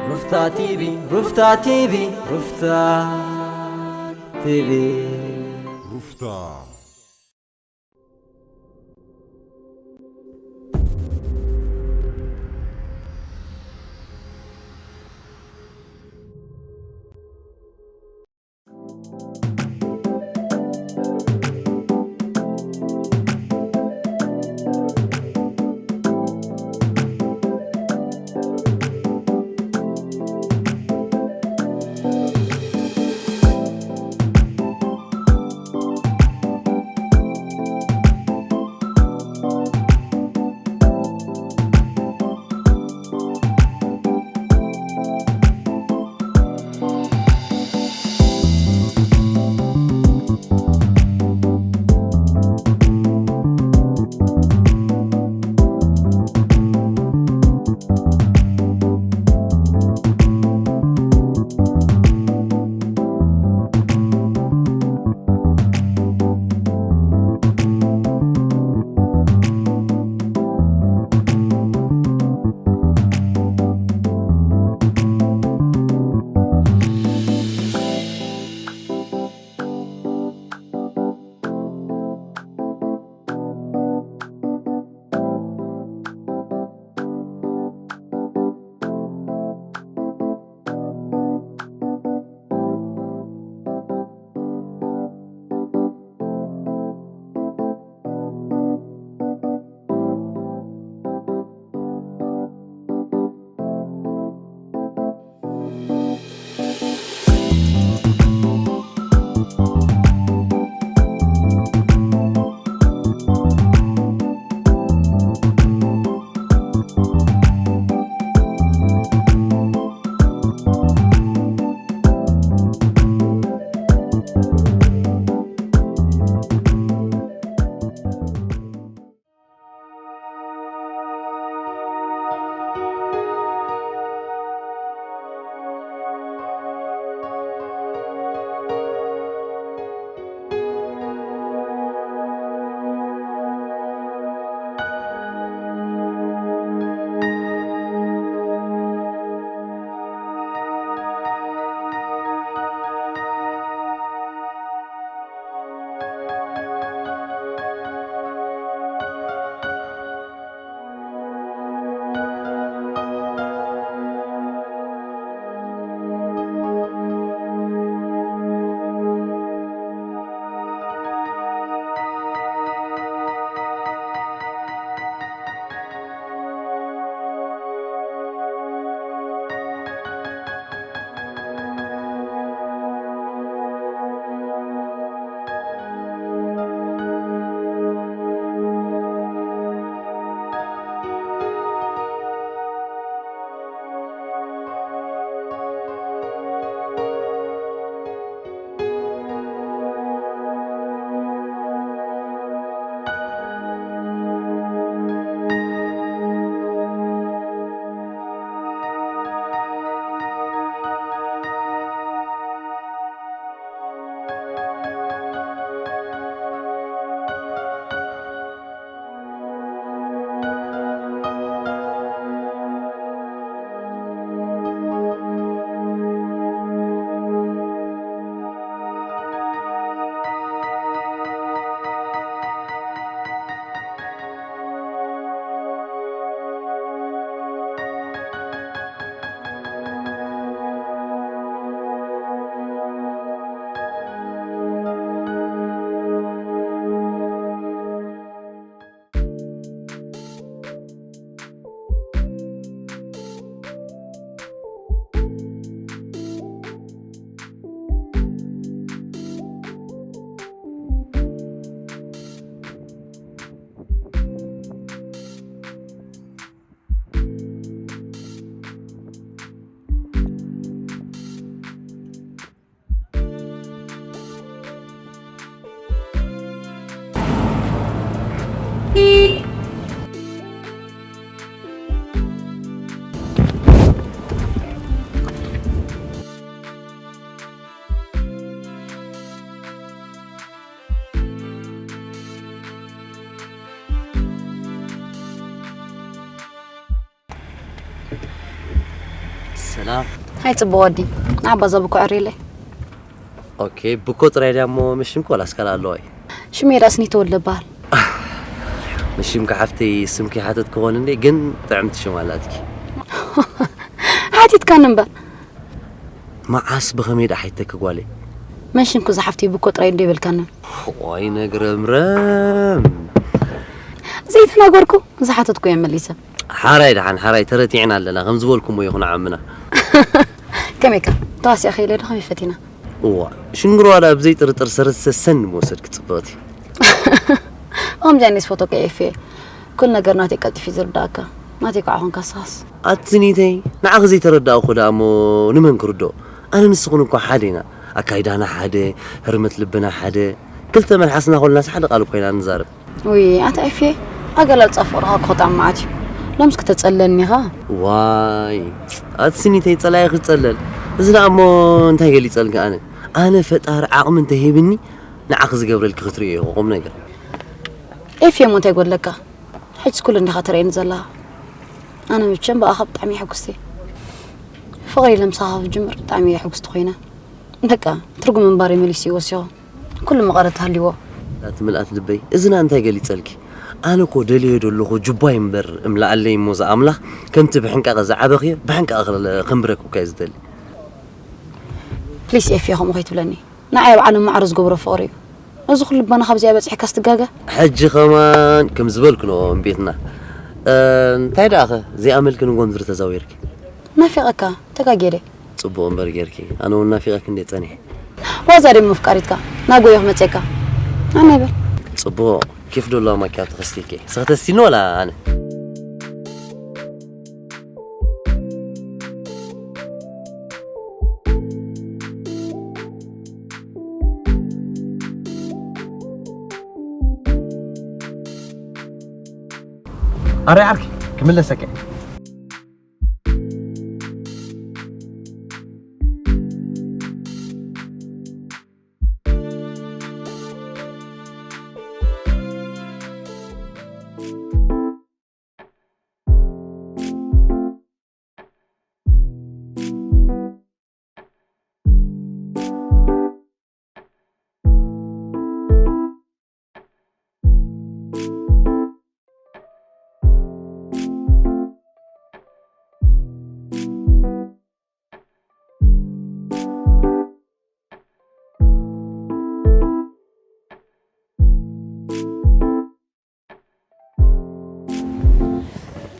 ሩፍታ ቲቪ፣ ሩፍታ ቲቪ፣ ሩፍታ ቲቪ። ሩፍታ። ሃይ ጽቡቕ ወዲ፣ ንዓባ እዛ ብኮ ዕርየለይ። ኦኬ፣ ብኮ ጥራይ ድያ እሞ መሽምኪ ዋላስ ካልእ ኣለዋ እዩ? ሽመይ ዳኣ ስኒ ተወልደ እበሃል። መሽምኪ ሓፍተይ ስምኪ ሓተት ክኾን እንዴ፣ ግን ጥዕምቲ ሽም ኣላትኪ። ሓቲትካኒ እምበር። መዓስ ብኸመይ ደኣ ሓይተኪ ጓለይ? መን ሽምኪ እዛ ሓፍተይ ብኮ ጥራይ እንዶ ይበልካኒ? ዋይ ነግረምረም። ዘይተናገርኩ፣ ዝሓተትኩ እየ መሊሰ። ሓራይ ደሓን፣ ሓራይ ተረቲዕና ኣለና፣ ከም ዝበልኩሞ ይኹን ዓምና። ከመይካ? ተዋሲኣ ከይለ ዶ ከመይ ፈቲና? እዋ፣ ሽንግርዋ ደኣ ብዘይ ጥርጥር ሰረት ሰሰን ምወሰድኪ ጽብቕቲ። ከምዚ ዓይነት ፎቶ ከየፍየ። ኩሉ ነገር ናተይ ቀልጢፉ እዩ ዝርዳእካ። ናተይ ከዓ ኾንካ ሳስ። ኣቲ ስኒተይ፣ ንዓኺ ዘይተረዳእኹ ደኣ እሞ ንመን ክርድኦ? ኣነ ንስኽን እኳ ሓደ ኢና። ኣካይዳና ሓደ፣ ህርመት ልብና ሓደ። ክልተ መልሓስና ኮልናስ ሓደ ቃል እኮ ኢና ንዛረብ። ውይ፣ ኣታ ኤፍየ፣ ኣገላልጻ ፍቕርኻ እኮ ጣም መዓት እዩ። ሎምስ ክተጸለኒ ኢኻ። ዋይ፣ ኣቲ ስኒተይ ጸላኢ ክጸለል። እዚ ደኣ እሞ እንታይ ገሊጸልኪ ኣነ? ኣነ ፈጣሪ ዓቕሚ እንተሂብኒ ንዓኺ ዝገብረልኪ ክትርእዮ ኢኹ ቁም ነገር። ኤፍየ እሞ እንታይ ጎድለካ? ሕጅስ ኩሉ እንዲኻ ትርእየኒ ዘለኻ። ኣነ መቸም ብኣኻ ብጣዕሚ እየ ሕጉስቲ። ፍቕሪ ለምሳኻ ክጅምር ብጣዕሚ እየ ሕጉስቲ ኮይነ። በቃ ትርጉም ምንባረይ መሊሱ እዩ ወሲኹ። ኩሉ መቐረት ሃልይዎ። ኣቲ ምልኣት ልበይ፣ እዝና እንታይ ገሊጸልኪ? ኣነ እኮ ደልዮ ደለኹ ጅባይ እምበር እምልኣለይ እሞ ዝኣምላኽ ከምቲ ብሕንቃቐ ዝዓበኽዮ ብሕንቃቐ ክለ-፣ ከንብረኩካ እየ ዝደሊ። ፕሊስ ኤፍየ ከምኡ ከይትብለኒ። ንዓይ ኣብ ዓለም ማዕረ ዝገብሮ ፍቕሪ እዩ። እዚ ኩሉ ልቦና ካብዚኣ በጺሕካ ስትጋገ? ሕጂ ከማን ከም ዝበልኩ ንኦም ቤትና። እ፣ እንታይ ደኣኸ ዘይኣመልኪ ንጎንዝር ተዛዊርኪ? ናፊቐካ፣ ተጋግየ ድየ? ጽቡቕ እምበር ጌርኪ። ኣነ እውን ናፊቐኪ እንድየ ጸኒሐ። ዋዛ ድየ መፍቃሪትካ? ናጎዮ ክመጽየካ? ኣነ ይበል። ጽቡቕ። ኬፍ ዶ ኣለዋ ማኪያቶ ከስትየኪ? ስኽተስቲኒ ወላ ኣነ? ኣረ ዓርኪ ክምለሰከ።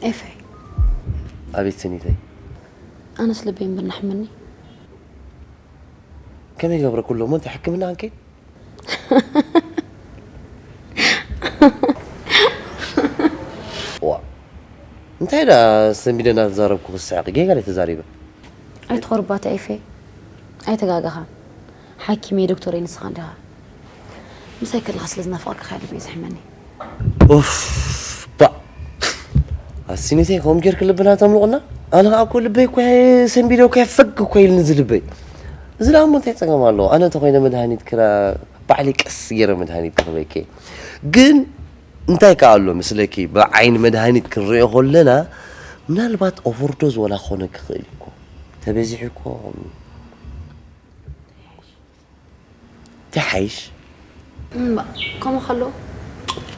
ኤፈይ። ኣቤት ስኒተይ። ኣነስ ልበይ እምበር ናሕመኒ። ከመይ ገብረኩ ኣሎ እሞ እንታይ ሕክምና ኣንከይ? ዋ። እንታይ ደኣ ሰንቢደ እናተዛረብኩ ክስሕቕ ጌጋ ድየ ተዛሪበ? ኣይትኾርባታ ኤፌ። ኣይተጋገኻን። ሓኪመይ ዶክተረይ ንስኻ እንዲኻ። ምሳይ ከለኻ ስለ ዝናፈቐካ ከኣ ልበይ ዘሕመኒ። ኡፍ፣ ባእ። ኣስኒተይ ከምኡ ጌርኪ ልብና ተምልቑና? ኣነ ኸኣ እኮ ልበይ እኮ ሰንቢደ እኮ ፈግ እኮ ኢልኒ እዚ ልበይ። እዚ ደኣ እሞ እንታይ ጸገም ኣለዎ? ኣነ እንተኾይነ መድሃኒት ክራ-፣ ባዕለይ ቀስ ገይረ መድሃኒት ክህበኪ። ግን እንታይ ከኣ ኣሎ መስለኪ፣ ብዓይኒ መድሃኒት ክንሪኦ ከለና፣ ምናልባት ኦቨርዶዝ ወላ ክኾነኪ ይኽእል እዩ እኮ። ተበዚሑ እኮ። እንታይ ሓይሽ? እምባ፣ ከምኡ ከሎ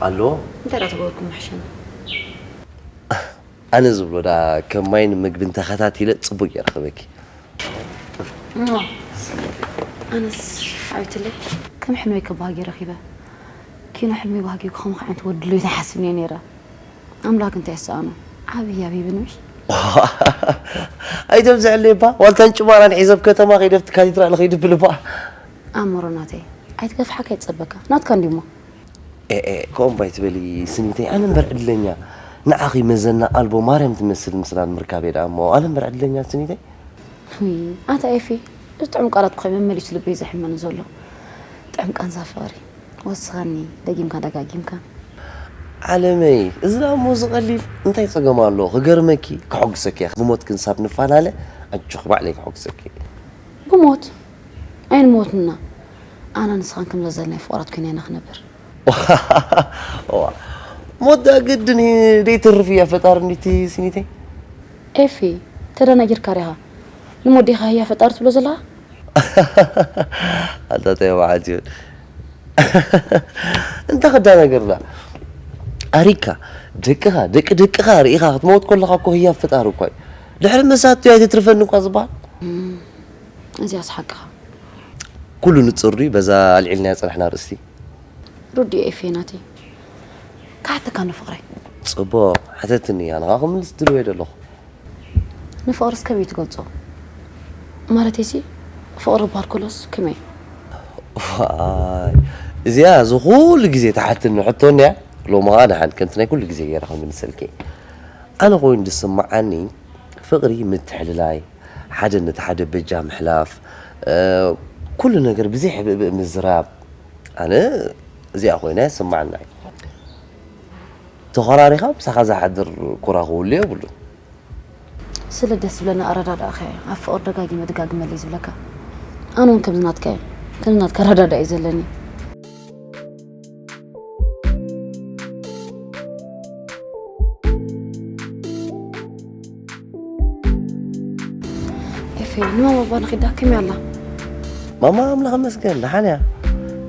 ኣሎ? እንታይ ደኣ ተገበርኩም መሕሸኒ? ኣነ ዝብሎ ደኣ ከም ማይን ምግብን ተኸታቲለ ጽቡቅ እየ ረኽበኪ። እሞ፣ ኣነስ ሓቢትለይ ከም ሕልመይ ከባህጊ ረኺበ። ኪኖ ሕልመይ ባህጊ ክኸውን ከዓንት ወዲ ሎይታ ሓስብ እየ ነይረ። ኣምላክ እንታይ ይሰኣኖ? ዓብይ ኣብይ ብንብሽ። ኣይተብዝሐለይ እባ፣ ዋልታን ጭማራን ሒዘ ኣብ ከተማ ከይደ ኣብቲ ካቴድራል ከይድብል እባ። ኣእምሮ ናተይ፣ ኣይትገፍሓካ ይጸበካ። ናትካ እንዲሞ። ኤ፣ ኤ፣ ከምኡ እባ ኣይትበሊ ስኒተይ፣ ኣነ እምበር ዕድለኛ። ንዓኺ መዘና ኣልቦ ማርያም ትመስል ምስላ ምርካበይ ደኣ እሞ፣ ኣነ እምበር ዕድለኛ ስኒተይ። ውይ፣ ኣታ ኤፊ፣ እዚ ጥዑም ቃላት እኮ እዩ መመሊሱ ልበይ ዘሕመኒ ዘሎ። ጥዑም ቃንዛ ፍቕሪ። ወስኸኒ፣ ደጊምካ ደጋጊምካ። ዓለመይ፣ እዚ ደኣ እሞ እዚ ቀሊል፣ እንታይ ጸገም ኣለዎ? ክገርመኪ፣ ከሐጉሰኪ እየ። ብሞት ክንሳብ ንፈላለ፣ ኣጆኺ ባዕለይ ከሐጉሰኪ። ብሞት? ኣይንሞትና። ኣነ ንስኻን ከም ዘዘለናይ ፍቑራት ኮይና ኢና ክነብር። ዋ፣ ሞት ደኣ ግድን እዩ፣ ደይትርፍ እያ ፈጣሪ እንዲቲ ስኒተይ። ኤፊ፣ ተደናጊርካ ዲኻ? ንሞዴኻ ህያ ፈጣሪ ትብሎ ዘለኻ? ኣንታ ተይ መዓት ይሁን። እንታይ ክዳ ነገር ዳ? ኣሪካ፣ ደቅኻ፣ ደቂ ደቅኻ ርኢኻ ክትመውት ከለኻ እኮ ህያ ፈጣሪ እኮ እዩ። ድሕሪ መሳቱ እያ ትትርፈኒ እኳ ዝበሃል። እዚኣስ ሓቅኻ። ኩሉ ንጹር ድዩ በዛ ኣልዒልናዮ ጸናሕና ኣርእስቲ? ርዱእ ኤፌ ናተይ። ክሓተካ ንፍቕረይ። ጽቡቕ፣ ሕተትኒ፣ ኣነ ኸኣ ክምልስ ድልው እየ ዘለኹ። ንፍቕርስ ከመይ ትገልጾ? ማለተይሲ፣ ፍቕሪ ክበሃል ከሎስ ከመይ? ዋይ፣ እዚኣ እዚ ኩሉ ግዜ ትሓትኒ ሕቶ እንድያ። ሎሚ ኸኣ ደሓን ከምቲ ናይ ኩሉ ግዜ ገይረ ክምልሰልኪ። ኣነ ኮይኑ ዝስምዓኒ ፍቕሪ ምትሕልላይ፣ ሓደ ነቲ ሓደ በጃ ምሕላፍ፣ እ፣ ኩሉ ነገር ብዘይ ሕብእብእ ምዝራብ። ኣነ እዚኣ ኮይና ይስምዓና እዩ። ተኾራሪኻ ምሳኻ ዝሓድር ኩራ ክህሉ የብሉን። ስለ ደስ ዝብለኒ ኣረዳድኣኻ እየ ኣብ ፍቕሪ ደጋጊመ ደጋግመለይ ዝብለካ። ኣነ እውን ከምዚ ናትካ እየ። ከምዚ ናትካ ኣረዳድኣ እዩ ዘለኒ። ኤፌ፣ ንማማ ባባ ንኺዳ ከመይ ኣላ? ማማ ኣምላኽ ይመስገን፣ ደሓን እያ።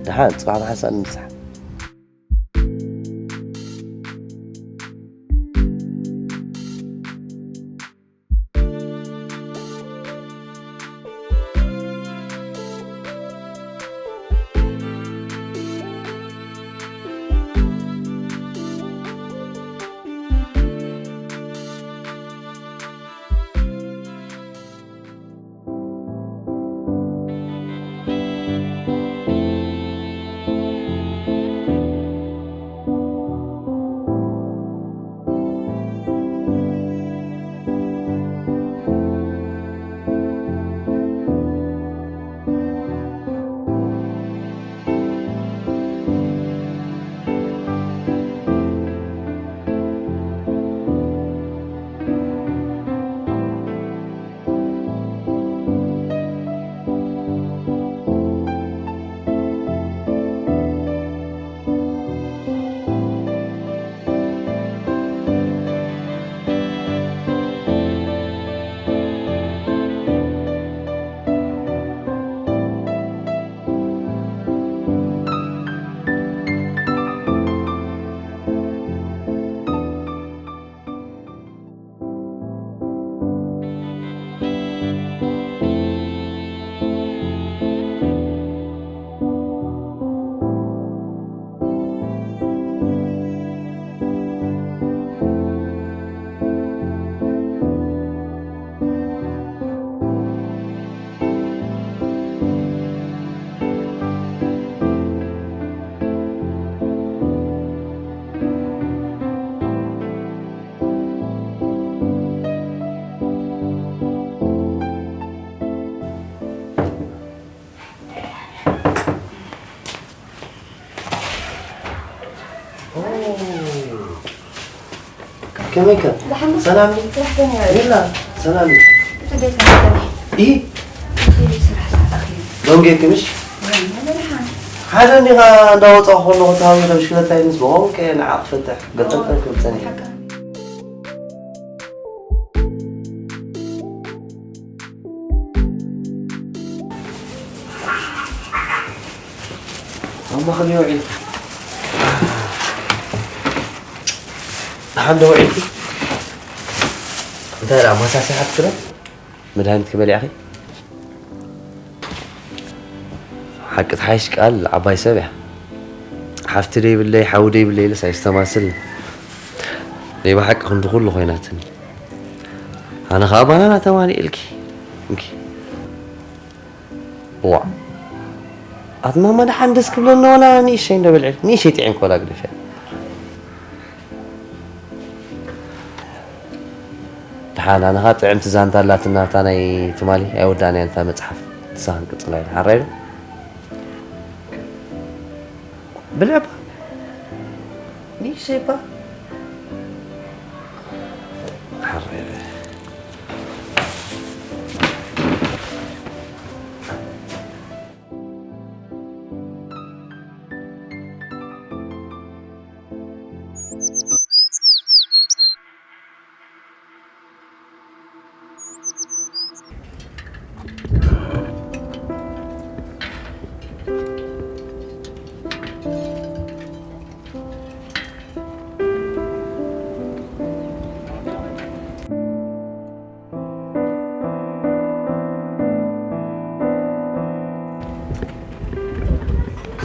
ደሓን፣ ጽባሕ ብሓንሳእ ንምሳሕ። ከመይ ከ? ደሓን ዶ? ሰላም ድዩ? ስራሕ ከመይ ኣበለ? የላ፣ ሰላም እዩ። እቲ ቤት መስተኒ። ኢ? እቲ ስራሕ ሰዓት ኣኺሉ። ሎንጌ ክምሽ? ወይኔ፣ ደሓን። ሓደ እንዲኻ እንዳወጻኹ ከለኹ ተሃዊለ ብሽክለታይ ምስ በቆንቀ ንዓ ክፈትሕ ገጠጠ ክብል ጸኒሐ። ሓቂ። ኣማ ከመይ ውዒልኪ? ደሓን ዶ ውዒልኪ? እንታይ ደኣ ማሳሲ ሓትክለ? መድሃኒት ክበሊዕኺ? ሓቂ ትሓይሽ ቃል ዓባይ ሰብ እያ። ሓፍቲ ደይብለይ፣ ሓዊ ደይብለይ ኢለስ ኣይስተማስል። ናይ ብሓቂ ክንዲ ኩሉ ኮይናትኒ። ኣነ ኸኣ ባናና ተማሊእልኪ። እንኪ። ዋእ። ኣቲ ማማ ደሓን ደስ ክብለኒ ዋላ ንእሸይ እንዶ ብልዒ። ንእሸይ ጥዒምኪ ዋላ ግደፍያ። ደሓን ኣነ ኸኣ ጥዕምቲ ዛንታ ኣላትና እታ ናይ ትማሊ ኣይወዳእናያን እታ መጽሓፍ። ንሳ ክንቅጽላ ኢና። ሓራይ ዶ? ብልዒ እባ። ንእሽተይ እባ። ሓረረ።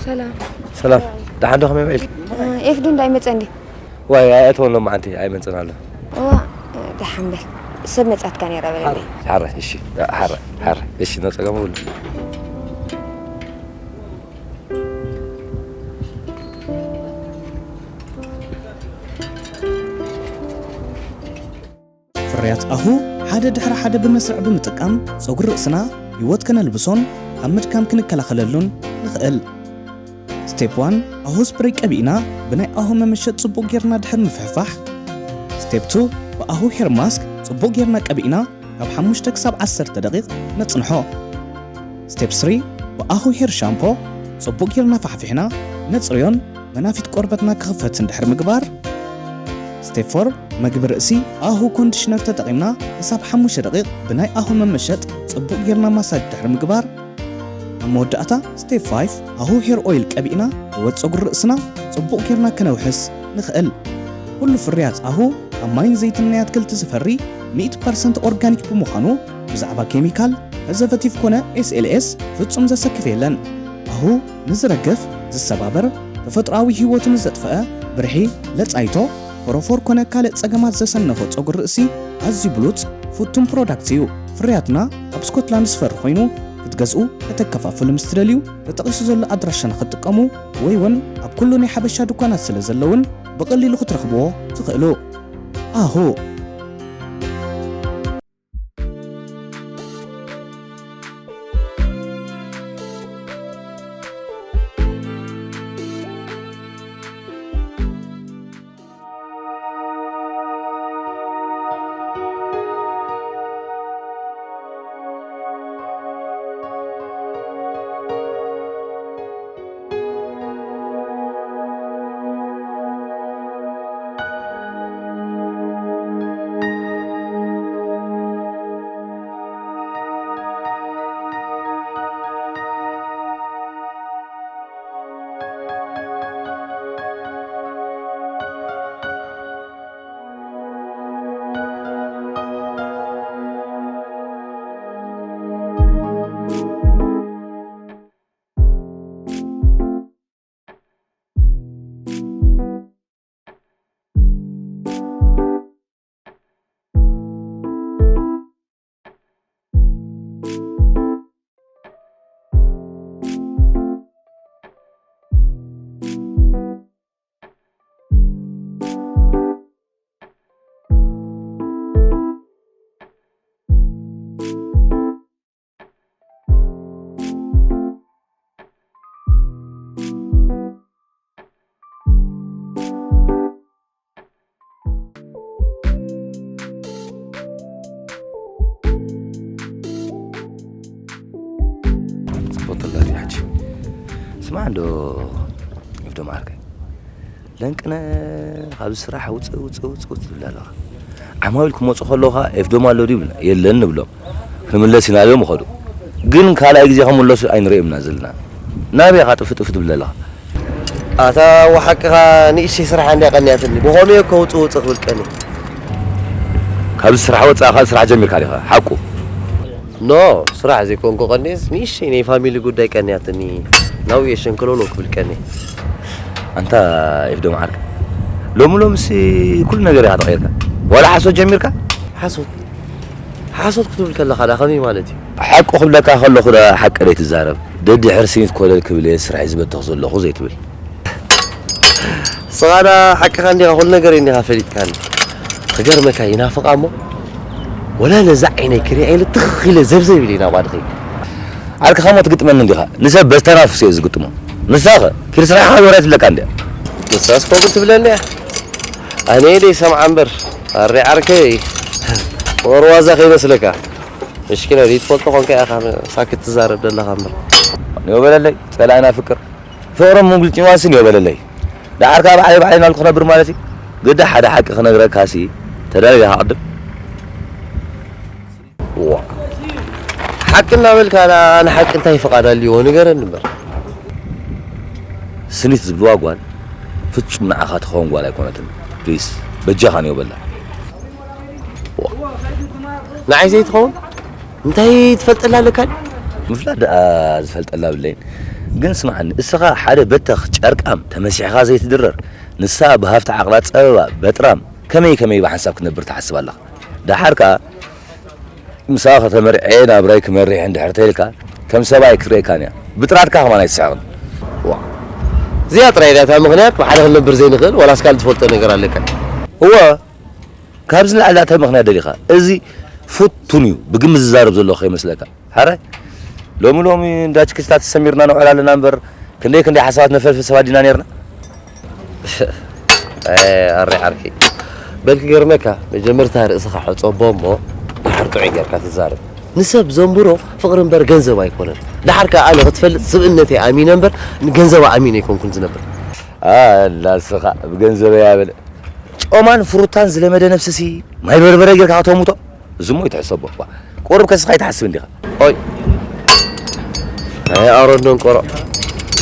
ሰላም። ሰላም። ደሓን ዶ ከመይ ውዒልኪ? ኤፍዲ እንዳይመፀ እንዲ ዋይ ኣይኣተወን ሎማዓንቲ ኣይመፅን ኣሎ። እዋ ደሓን በል። ሰብ መፃትካ ነይረ በለለይ። ሓረ እሺ። ሓረ ሓረ እሺ። ነፀገም ብሉ። ፍርያት ኣሁ ሓደ ድሕሪ ሓደ ብመስርዕ ብምጥቃም ጸጉሪ ርእስና ህይወት ከነልብሶን ካብ ምድካም ክንከላኸለሉን ንኽእል። ስቴፕ ዋን ኣሁ ስፕሬይ ቀቢእና ብናይ ኣሁ መመሸጥ ጽቡቕ ጌርና ድሕር ምፍሕፋሕ። ስቴፕ ቱ ብኣሁ ሄር ማስክ ጽቡቕ ጌርና ቀቢእና ካብ ሓሙሽተ ክሳብ ዓሰርተ ደቂቕ ነጽንሖ። ስቴፕ ስሪ ብኣሁ ሄር ሻምፖ ጽቡቕ ጌርና ፋሕፊሕና ነጽርዮን መናፊት ቆርበትና ክኽፈት እንድሕር ምግባር። ስቴፕ ፎር መግቢ ርእሲ ኣሁ ኮንዲሽነር ተጠቒምና ክሳብ ሓሙሽተ ደቂቕ ብናይ ኣሁ መመሸጥ ጽቡቕ ጌርና ማሳጅ ድሕሪ ምግባር። ኣብ መወዳእታ ስቴፕ ፋይቭ ኣሁ ሄር ኦይል ቀቢእና ህይወት ጸጉሪ ርእስና ጽቡቕ ጌርና ከነውሕስ ንኽእል። ኩሉ ፍርያት ኣሁ ካብ ማይን ዘይትን ናይ ኣትክልቲ ዝፈሪ ሚእቲ ፐርሰንት ኦርጋኒክ ብምዃኑ ብዛዕባ ኬሚካል፣ ፕሪዘርቨቲቭ ኮነ ኤስኤልኤስ ፍጹም ዘሰክፍ የለን። ኣሁ ንዝረግፍ፣ ዝሰባበር፣ ተፈጥሮኣዊ ህይወቱ ንዘጥፈአ ብርሒ፣ ለጻይቶ፣ ፎሮፎር ኮነ ካልእ ጸገማት ዘሰነኾ ጸጉሪ ርእሲ ኣዝዩ ብሉጽ ፍቱን ፕሮዳክት እዩ። ፍርያትና ኣብ ስኮትላንድ ዝፈሪ ኮይኑ ክትገዝኡ ከተከፋፍሉ ምስ ትደልዩ ተጠቒሱ ዘሎ ኣድራሻና ክትጥቀሙ ወይ እውን ኣብ ኩሉ ናይ ሓበሻ ድኳናት ስለ ዘለውን ብቐሊሉ ክትረኽብዎ ትኽእሉ። ኣሁ። ፅቡቅ ትብላ እዚኣ ሕጂ። ስማዕ እንዶ፣ እፍዶ መዓርከይ፣ ለንቅነ፣ ካብዚ ስራሕ ውፅእ ውፅእ ውፅእ ውፅእ ትብል ኣለኻ። ዓማዊል ክመፁ ከለኻ ኤፍዶም ኣሎ ድዩ ይብልና፣ የለን ንብሎም። ክንምለስ ኢና ኢሎም ይኸዱ። ግን ካልኣይ ግዜ ከምለሱ ኣይንርእዮም ኢና ዘለና። ናበይ ኢኻ ጥፍ ጥፍ ትብል ዘለኻ? ኣታ፣ ወሓቅኻ፣ ንእሽተይ ስራሕ እንድያ ቀንያትኒ። ብኸመይ እኮ ውፅእ ውፅእ ክብል ቀኒ? ካብዚ ስራሕ ወፃእ ካልእ ስራሕ ጀሚርካ ዲኻ? ሓቁ። ኖ፣ ስራሕ ዘይኮንኩ ቀንየስ፣ ንእሽተይ ናይ ፋሚሊ ጉዳይ ቀንያትኒ። ናብኡ እየ ሸንከሎሎ ክብል ቀንየ። ኣንታ ኤፍዶ መዓርከይ፣ ሎሚ ሎምሲ ኩሉ ነገር ኢኻ ተቐይርካ። ዋላ ሓሶት ጀሚርካ? ሓሶት? ሓሶት ክትብል ከለኻ ዳ ከመይ ማለት እዩ? ሓቁ ክብለካ ከለኹ ዳ ሓቂ ደይትዛረብ? ደድሕር ስኒት ኮለል ክብል እየ ስራሐይ ዝበተኽ ዘለኹ ዘይትብል። ንስኻ ዳ ሓቅኻ እንዲኻ፣ ኩሉ ነገር እንዲኻ ፈሊጥካኒ። ክገርመካ ይናፍቓ እሞ፣ ወላ ነዛ ዓይነይ ክሪኣ ኢለ ትኽ ኢለ ዘብዘብ ኢለ ናብኣ ድኸይድ። ዓርክኻ እሞ ትግጥመኒ እንዲኻ፣ ንሰብ በዚ ተናፍስ እየ ዝግጥሞ። ንሳኸ ኪድ ስራሕኻ ወረ ትብለካ እንድያ። ንሳስ ከምኡ ትብለኒ እያ። ኣነ ደይ ሰምዓ እምበር፣ ኣረ ዓርከይ፣ ወርዋዛ ከይመስለካ። ምሽኪና ደይ ትፈልጦ ኮንካ ኢኻ ሳክት ትዛረብ ዘለኻ እምበር። ንዮ በለለይ፣ ጸላእና ፍቅር። ፍቕሮም ምንጉልጭዋስን እዮ በለለይ። ደሓር ከኣ ባዕለይ ባዕለይ እናልኩ ክነብር ማለት እዩ። ግዳ ሓደ ሓቂ ክነግረካሲ ተዳልያ ኢኻ ቅድም። ዋ። ሓቂ እናበልካ ደኣ ንሓቂ እንታይ ፍቓድ ኣልዎ ንገረኒ እምበር። ስኒት ዝብልዋ ጓል ፍጹም ንዓኻ ትኸውን ጓል ኣይኮነትን። ፕሊስ፣ በጃኻ ንዮ በላ። ዋ። ንዓይ ዘይትኸውን? እንታይ ትፈልጠላ ኣለካ? ምፍላጥ ደኣ ዝፈልጠላ ብለይን። ግን ስምዓኒ፣ እስኻ ሓደ በተኽ ጨርቃም ተመሲሕኻ ዘይትድረር፣ ንሳ ብሃፍቲ ዓቕላ ጸበባ በጥራም ከመይ ከመይ ብሓንሳብ ክትነብር ትሓስብ ኣለኻ? ደሓር ከኣ ምሳኻ ከተመርዔ ናብራይ ክመርሕ እንድሕር ተይልካ ከም ሰብኣይ ክትርእየካን እያ። ብጥራትካ ከማን ኣይትስሕቕን። ዋ፣ እዚኣ ጥራይ ድያ እታ ምኽንያት ብሓደ ክንነብር ዘይንኽእል? ዋላስ ካልእ ትፈልጦ ነገር ኣለካ? እወ፣ ካብዚ ንላዕሊ እንታይ ምኽንያት ደሊኻ? እዚ ፍቱን እዩ፣ ብግምት ዝዛረብ ዘለኹ ከይመስለካ። ሓራይ ሎሚ ሎሚ እንዳ ችክስታት ተሰሚርና ንውዕል ኣለና እምበር ክንደይ ክንደይ ሓሳባት ነፈልፍል ሰባት ዲና ነርና። ኣረ ዓርኪ፣ በል ክገርመካ፣ መጀመርታ ርእስኻ ሕጸቦ እሞ ድሓር ጥዑይ ጌርካ ትዛረብ። ንሰብ ዘንብሮ ፍቕሪ እምበር ገንዘብ ኣይኮነን። ደሓር ከኣ ኣነ ክትፈልጥ ስብእነተይ ኣሚነ እምበር ንገንዘባ ኣሚነ ኣይኮንኩን ዝነብር። ኣላ ንስኻ ብገንዘበይ ኣበለ ጮማን ፍሩታን ዝለመደ ነብስሲ ማይ በርበረ ጌርካ ከተሙቶ። እዚ እሞ ይትሕሰቦ እኳ። ቁሩብ ከስኻ ይትሓስብ እንዲኻ። ኦይ፣ ናይ ኣሮን ደንቆሮ።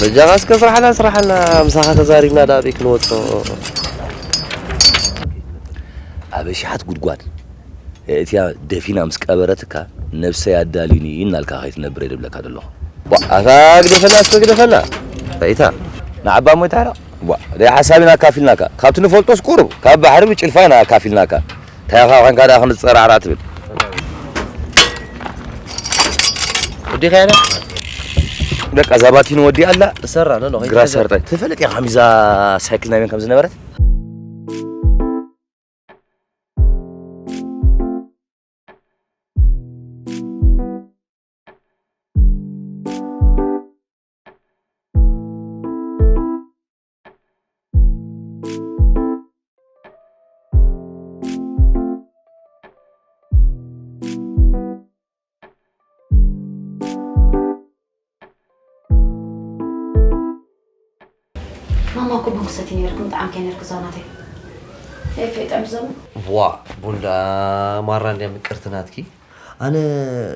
በጃኻ እስከ ስራሕና፣ ስራሕና፣ ምሳኻ ተዛሪብና ደኣ ኣበይ ክንወጾ? ኣብ ኣሽሓት ጉድጓድ እቲኣ ደፊና ምስ ቀበረትካ፣ ነብሰይ ኣዳልዩኒ እናልካ ከይትነብር እየ ዝብለካ ዘለኹ። ዋ፣ ኣታ ግደፈና እስከ ግደፈና። ራይታ። ንዓባ እሞ ይትሕረቕ። ዋ፣ ደይ ሓሳብና ኣካፊልናካ። ካብቲ ንፈልጦስ ቁሩብ፣ ካብ ባሕሪ ብጭልፋ ኢና ኣካፊልናካ። እንታይ ኢኻ ኮንካ ደኣ ክንጸራዕራዕ ትብል? ወዲኻ ያለ? በቃ እዛ ባቲን ወዲኣ ኣላ። እሰራ፣ ኖ፣ ኖ፣ ግራ ከይትሰራ። ሰርጠ። ትፈልጥ ኢኻ ከሚዛ ሳይክል ናይ መን ከም ዝነበረት? ማማ እኮ ቡን ክሰቲ ነይርክን ብጣዕሚ ከይ ነርክ ዛናተይ። ኤፍ ጥዕም ዘሙ። ዋ፣ ቡን ደኣ ማራ እንድያ ምቅርቲ ናትኪ። ኣነ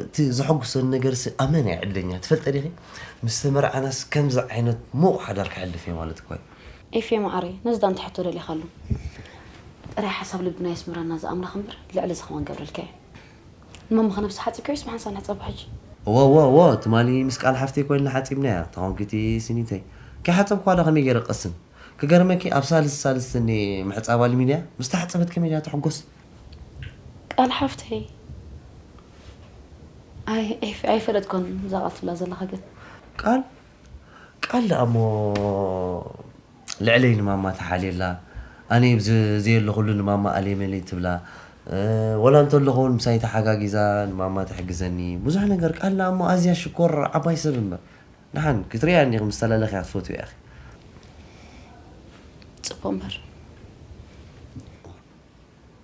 እቲ ዘሐጉሰኒ ነገርሲ ኣመና እየ ዕድለኛ። ትፈልጠ ዲኺ? ምስ ተመርዓናስ ከምዚ ዓይነት ሙቕ ሓዳር ከሕልፍ እየ ማለት እኮ እዩ። ኤፍ ማዓረይ፣ ነዚ ዳ እንታይ ሕቶ ደሊኻሉ? ጥራይ ሓሳብ ልብና የስምረና ዝኣምላኽ እምበር ልዕሊ እዚ ከማን ገብረልካ እየ። ንመምኸ ነብሲ ሓጺብካዮስ ብሓንሳብ ንሕጸቦ ሕጂ? እወ፣ እወ፣ እወ፣ ትማሊ ምስ ቃል ሓፍተይ ኮይንና ሓጺብናያ። ተኾንኪቲ ሲኒተይ። ከይሓጸብኳ ዶ ከመይ ገይረ ቀስን? ክገርመኪ ኣብ ሳልስ ሳልስ እኒ ምሕጻባ ልሚድያ ምስ ተሓጸበት ከመይ ድያ ትሕጎስ? ቃል ሓፍተይ። ኣይ፣ ኤፍ-፣ ኣይፈለጥኮን እዛ ቃል ትብላ ዘለኻ ግን። ቃል? ቃል ደኣ እሞ ልዕለይ ንማማ ተሓልየላ፣ ኣነ ብዘ-፣ ዘየለኹሉ ንማማ ኣለይ መለይ ትብላ፣ እ፣ ወላ እንተለኹ እውን ምሳይ ተሓጋጊዛ ንማማ ትሕግዘኒ። ብዙሕ ነገር ቃል ደኣ እሞ ኣዝያ ሽኮር ዓባይ ሰብ እምበር። ደሓን ክትርእያ እኒኺ ምስ ተላለኽያ ክትፈትውያ ኢኺ። ጽቡቕ እምበር።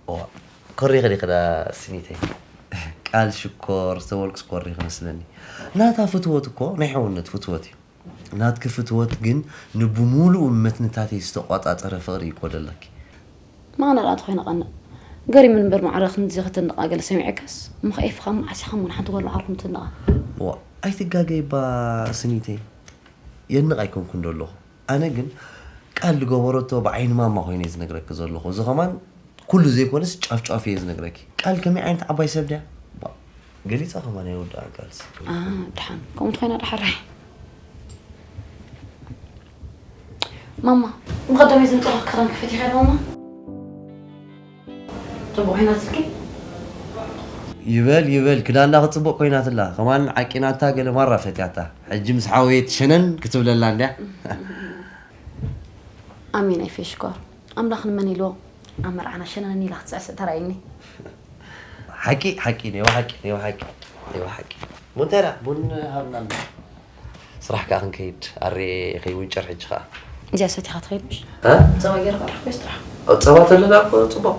እዋ፣ ኮሪኺ ዲኺ ዳ ስኒተይ? ቃል ሽኮር ዝተበልኩስ ኮሪኺ መስለኒ። ናታ ፍትወት እኮ ናይ ሕውነት ፍትወት እዩ። ናትኪ ፍትወት ግን ንብሙሉኡ መትንታተይ ዝተቋጻጸረ ፍቕሪ እዩ እኮ ደለኪ። ማና ደኣ ተኾይነ ቀንእ። ገሪሙኒ እምበር ማዕረ ክንድዚ ክትንቓ ገለ ሰሚዐካስ፣ እሞ ኸ ኤፍኻ መዓስ ኢኻ እሞ ንሓንቲ ጓል መዓርኩም ትንቓ? ዋ፣ ኣይትጋገይባ ስኒተይ። የንቕ ኣይኮንኩን ዶ ኣለኹ። ኣነ ግን ቃል ዝገበረቶ ብዓይኒ ማማ ኮይነ እየ ዝነግረኪ ዘለኹ። እዚ ኸማን ኩሉ ዘይኮነስ ጫፍ ጫፍ እየ ዝነግረኪ። ቃል ከመይ ዓይነት ዓባይ ሰብ ድያ? ባ፣ ገሊጻ ኸማን ኣይወድኣን ቃልሲ። ኣ፣ ደሓን። ከምኡ እንተኾይና ደሓራይ። ማማ፣ መቐደመይ ዝንጠቐ ክዳን ክፈት ኢኻ ማማ? ጽቡቕ ኮይናትልኪ? ይበል፣ ይበል፣ ክዳና ክትጽቡቕ ኮይናትላ። ከማን ዓቂናታ ገለ ማራ ፈትያታ። ሕጂ ምስ ሓወየት ሸነን ክትብለላ እንድያ። ኣሜን፣ ኣይፌ ሽኮር። ኣምላኽ ንመን ኢልዎ ኣብ መርዓና ሸነን ኢላ ክትስዕስዕ ተራእየኒ። ሓቂ፣ ሓቂ፣ ኔዋ ሓቂ፣ ኔዋ ሓቂ፣ ኔዋ ሓቂ። ቡን እንታይ ደኣ? ቡን ሃብና ኣሎ። ስራሕ ከኣ ክንከይድ፣ ኣሬ ከይውንጨር ሕጂ ከኣ። እዚኣ ሰቲኻ ትኸይድ ምሽ? እ? ጸባ ገይረ ክቕርብ ኮይስ ጥራሕ። ኣብ ጸባ ተለና እኮ ጽቡቕ።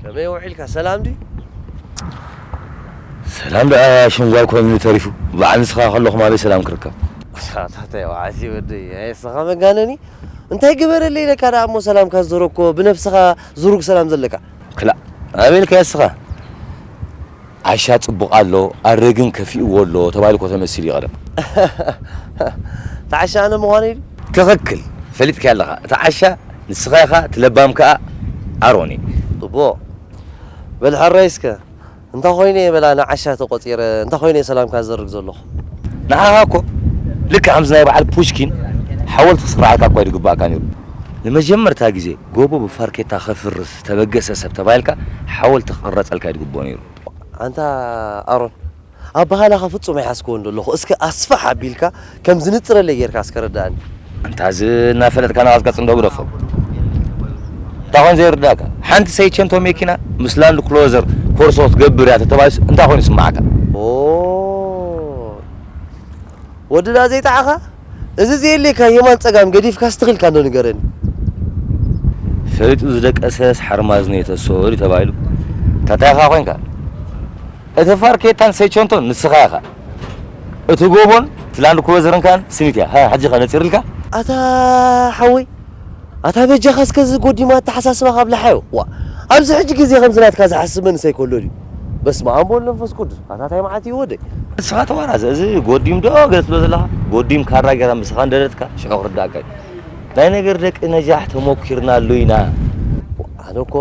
ከመይ ውዒልካ? ሰላም ድዩ? ሰላም ደኣ ሽንጓይ ኮይኑ ተሪፉ። በዓል ንስኻ ከለኹም ኣበይ ሰላም ክርከብ? ኣታታይ ዋዓሲ ወደይ፣ ኣይ ንስኻ መጋነኒ። እንታይ ግበረለይ ኢለካ ደኣ እሞ ሰላምካ ዝዘረግኮ፣ ብነብስኻ ዝሩግ ሰላም ዘለካ? ክላእ፣ ኣበይ ኢልካ ንስኻ? ዓሻ ጽቡቕ ኣሎ፣ ኣረ ግን ከፊእዎ ኣሎ ተባሂሉ እኮ ተመሲሉ እዩ ቀደም። እቲ ዓሻ ኣነ ምዃነይ ድዩ? ትኽክል፣ ፈሊጥካዮ ኣለኻ። እቲ ዓሻ ንስኻ ኢኻ፣ እቲ ለባም ከኣ ኣሮን እዩ። ጽቡቕ። በል ሕራይ እስከ፣ እንታይ ኮይነ እየ በላ ንዓሻ ተቖጺረ፣ እንታይ ኮይነ እየ ሰላምካ ዝዘርግ ዘለኹ? ንዓኻ እኮ ልክዕ ከምዚ ናይ በዓል ፑሽኪን ሓወልቲ ክስራዓልካ እኳ እዩ ዝግባእካ ነይሩ። ንመጀመርታ ግዜ ጎቦ ብፋርኬታ ከፍርስ ተበገሰ ሰብ ተባሂልካ ሓወልቲ ክቕረጸልካ እዩ ዝግብኦ ነይሩ። ኣንታ ኣሮን፣ ኣበሃላኻ ፍጹም ኣይሓዝክዎን ዘለኹ። እስከ ኣስፍሕ ኣቢልካ ከም ዝንጽረለይ ጌርካ እስከ ረድኣኒ። ኣንታ እዚ እናፈለጥካ ንቐጽቀጽ እንዶ ግደፎ። እንታይ ኮይኑ ዘይርዳእካ? ሓንቲ ሰይቸንቶ መኪና ምስ ላንድ ክሎዘር ኮርሶ ክትገብር እያ ተተባሂሉስ እንታይ ኮይኑ ይስምዓካ? ኦ፣ ወዲ ደኣ ዘይጠዓኻ? እዚ ዘየድልየካ የማን ጸጋም ገዲፍካ ስትኺልካ እንዶ ንገረኒ። ፈሊጡ ዝደቀሰስ ሓርማዝ ነው የተሰወ ድዩ ተባሂሉ። ታታይኻ ኮንካ? እቲ ፋርኬታን ሰይቸንቶን ንስኻ ኢኻ። እቲ ጎቦን እቲ ላንድ ክሩዘርን ከኣ ስኒት እያ። ሃ፣ ሕጂ ኸ ነጺርልካ? ኣታ ሓወይ፣ ኣታ በጃኻ እስከ እዚ ጎዲማ ኣተሓሳስባኻ ኣብልሓዮ። ዋ፣ ኣብዚ ሕጂ ግዜ ከምዚ ናትካ ዝሓስብ መንእሰይ ከሎ ድዩ? በስመ ኣብ ወወልድ ወመንፈስ ቅዱስ። ኣታ ታይ መዓት እዩ ወደይ? ንስኻ ተዋራዘ፣ እዚ ጎዲም ዶ ገለ ትብሎ ዘለኻ? ጎዲም ካራ ጌራ ምሳኻ እንደደትካ ሽዑ ክርዳእካ እዩ። ናይ ነገር ደቂ ነጃሕ ተሞኪርናሉ ኢና። ኣነ እኮ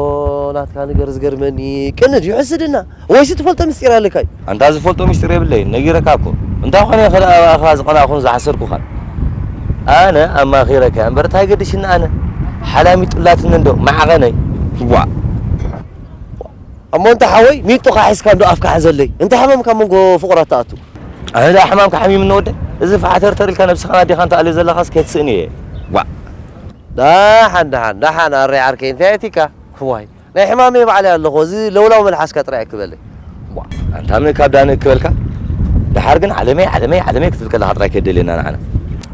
ናትካ ነገር ዝገርመኒ፣ ቅንድ እዩ ሕስድና። ወይስ ትፈልጦ ምስጢር ኣለካ እዩ? ኣንታ ዝፈልጦ ምስጢር የብለይን፣ ነጊረካ እኮ። እንታይ ኮነ እየ ከደኣ ኣባኻ ዝቐናእኩን ዝሓሰርኩኻን? ኣነ ኣማኺረካ እምበር እንታይ ገድሽኒ ኣነ? ሓላሚጡላትኒ እንዶ፣ መዓቐነይ። ዋእ። እሞ እንተ ሓወይ፣ ሚጡኻ ሒዝካ እንዶ ኣፍካ ሓዘለይ። እንታይ ሕመምካ መንጎ ፍቑራት ትኣቱ? ኣነ ደኣ ሕማምካ ሓሚምኒ ወደይ? እዚ ፋሕተርተር ኢልካ ነብስኻን ኣዴኻን ትኣልዮ ዘለኻስ ከይትስእኒ እየ። ዋእ። ደሓን፣ ደሓን፣ ደሓን፣ ኣረይ ዓርከይ፣ እንታይ ኣቲካ? ዋይ። ናይ ሕማመይ ባዕለይ ኣለኹ፣ እዚ ለውላው መልሓስካ ጥራይ ኣይክበለይ። ቧ። ኣንታ ምን ካብ ዳነ ክበልካ? ደሓር ግን ዓለመይ፣ ዓለመይ፣ ዓለመይ ክትብል ከለኻ ጥራይ ከየደልየና ንዓና።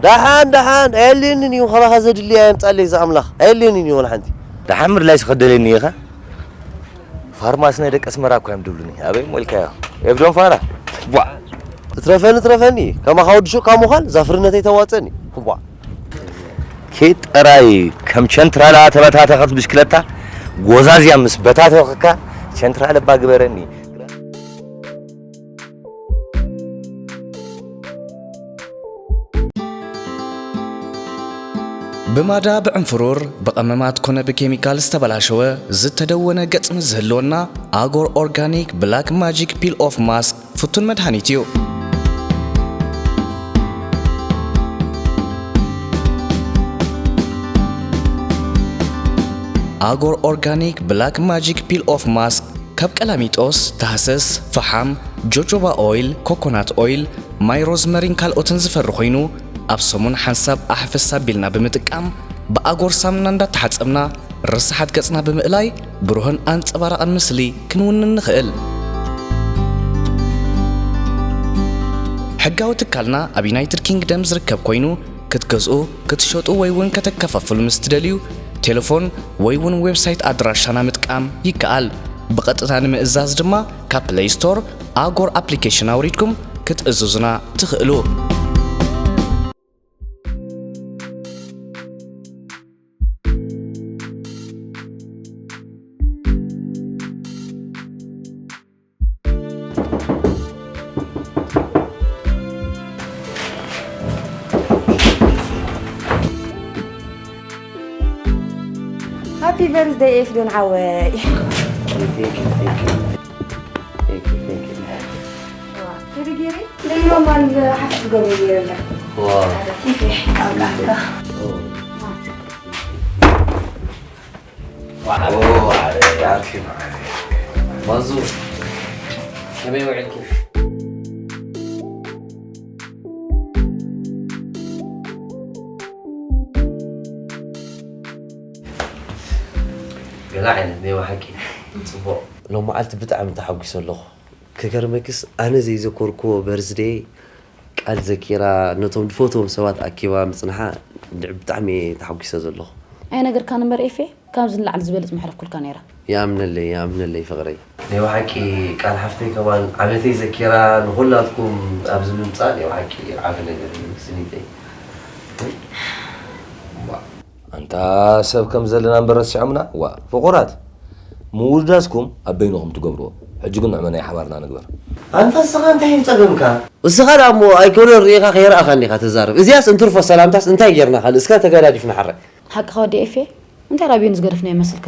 ደሓን፣ ደሓን፣ ኣየድልየንን እዩ፣ ካባኻ ዘድሊ ኣየምጻለይ እዚ ኣምላኽ፣ ኣየድልየንን እዩ ወላ ሓንቲ። ደሓን ምድላይስ ከደልየኒ ኢኻ? ፋርማሲ ናይ ደቂ ኣስመራ እኮ እዮም ድብሉኒ። ኣበይ ሞልካዮ? ኤፍዶም ፋራ። ቧ። እትረፈኒ፣ እትረፈኒ፣ ከማኻ ወዲ ሹቕ ካብ ምዃን ዛፍርነተይ ተዋጸኒ። ቧ። ኬድ ጥራይ ከም ቸንትራላ ተበታተኸት ብሽክለታ ጎዛዝያ ምስ በታተኸካ ቸንትራል እባ ግበረኒ። ብማዳ ብዕንፍሩር ብቐመማት ኮነ ብኬሚካል ዝተበላሸወ ዝተደወነ ገጽ ምስ ዝህልወና ኣጎር ኦርጋኒክ ብላክ ማጂክ ፒል ኦፍ ማስክ ፍቱን መድሃኒት እዩ። ኣጎር ኦርጋኒክ ብላክ ማጂክ ፒል ኦፍ ማስክ ካብ ቀላሚጦስ፣ ታህሰስ፣ ፈሓም፣ ጆጆባ ኦይል፣ ኮኮናት ኦይል፣ ማይ ሮዝመሪን ካልኦትን ዝፈሪ ኮይኑ ኣብ ሰሙን ሓንሳብ ኣሕፈስ ኣቢልና ብምጥቃም ብኣጎር ሳሙና እንዳተሓጸብና ርሳሓት ገጽና ብምእላይ ብሩህን ኣንጸባራቕን ምስሊ ክንውንን ንኽእል። ሕጋዊ ትካልና ኣብ ዩናይትድ ኪንግደም ዝርከብ ኮይኑ ክትገዝኡ፣ ክትሸጡ ወይ እውን ከተከፋፍሉ ምስ ትደልዩ ቴሌፎን ወይ እውን ዌብሳይት ኣድራሻና ምጥቃም ይከኣል። ብቐጥታ ንምእዛዝ ድማ ካብ ፕለይ ስቶር ኣጎር ኣፕሊኬሽን ኣውሪድኩም ክትእዝዙና ትኽእሉ። Happy birthday ኤፍዶን ሓወይ። Thank you, thank you. Thank you, thank you. ዋ፣ ከመይ ገይረ? ንኖርማል ሓፍሽ ትገብሮ ገይረ ኣላ። ዋ። ፊፊ፣ ኣብቃዕካ። ኦ። ኦ፣ ኣረ፣ ኣርኪ፣ ኣረ። ማዙ፣ ከመይ ውዒልኪ? ገለ ዓይነት ናይ ብሓቂ ጽቡቕ። ሎም መዓልቲ ብጣዕሚ ተሓጒሰ ኣለኹ። ክገርመክስ፣ ኣነ ዘይዘከርክዎ በርዝደይ ቃል ዘኪራ ነቶም ዝፈትዎም ሰባት ኣኪባ ምጽንሓ እንድዒ ብጣዕሚ እየ ተሓጒሰ ዘለኹ። ኣይነገርካን እምበር ኤፌ፣ ካብዚ ንላዕሊ ዝበለጽ መሕለፍኩልካ ነይረ። ይኣምነለይ፣ ይኣምነለይ ፍቕረይ። ናይ ብሓቂ ቃል ሓፍተይ ከማን ዓመተይ ዘኪራ ንኹላትኩም ኣብዚ ምምጻእ ናይ ብሓቂ ዓቢ ነገር እዩ ስኒተይ። ኣንታ ሰብ ከም ዘለና እምበር ረሲዖምና? ዋ ፍቑራት፣ ምውዳስኩም ኣብ በይንኹም ትገብርዎ። ሕጂ ግን ንዕመ ናይ ሓባርና ንግበር። ኣንታ እስኻ እንታይ እዩ ጸገምካ? እስኻ ደኣ እሞ ኣይኮነን ርኢኻ ከይረኣኻኒ ኢኻ ትዛረብ። እዚኣስ እንትርፎ ሰላምታስ እንታይ ጌርና ካልእ? እስከ ተገዳዲፍና ሓራይ። ሓቅኻ ወዲ ኤፌ፣ እንታይ ራብዮን ዝገደፍና ይመስልካ?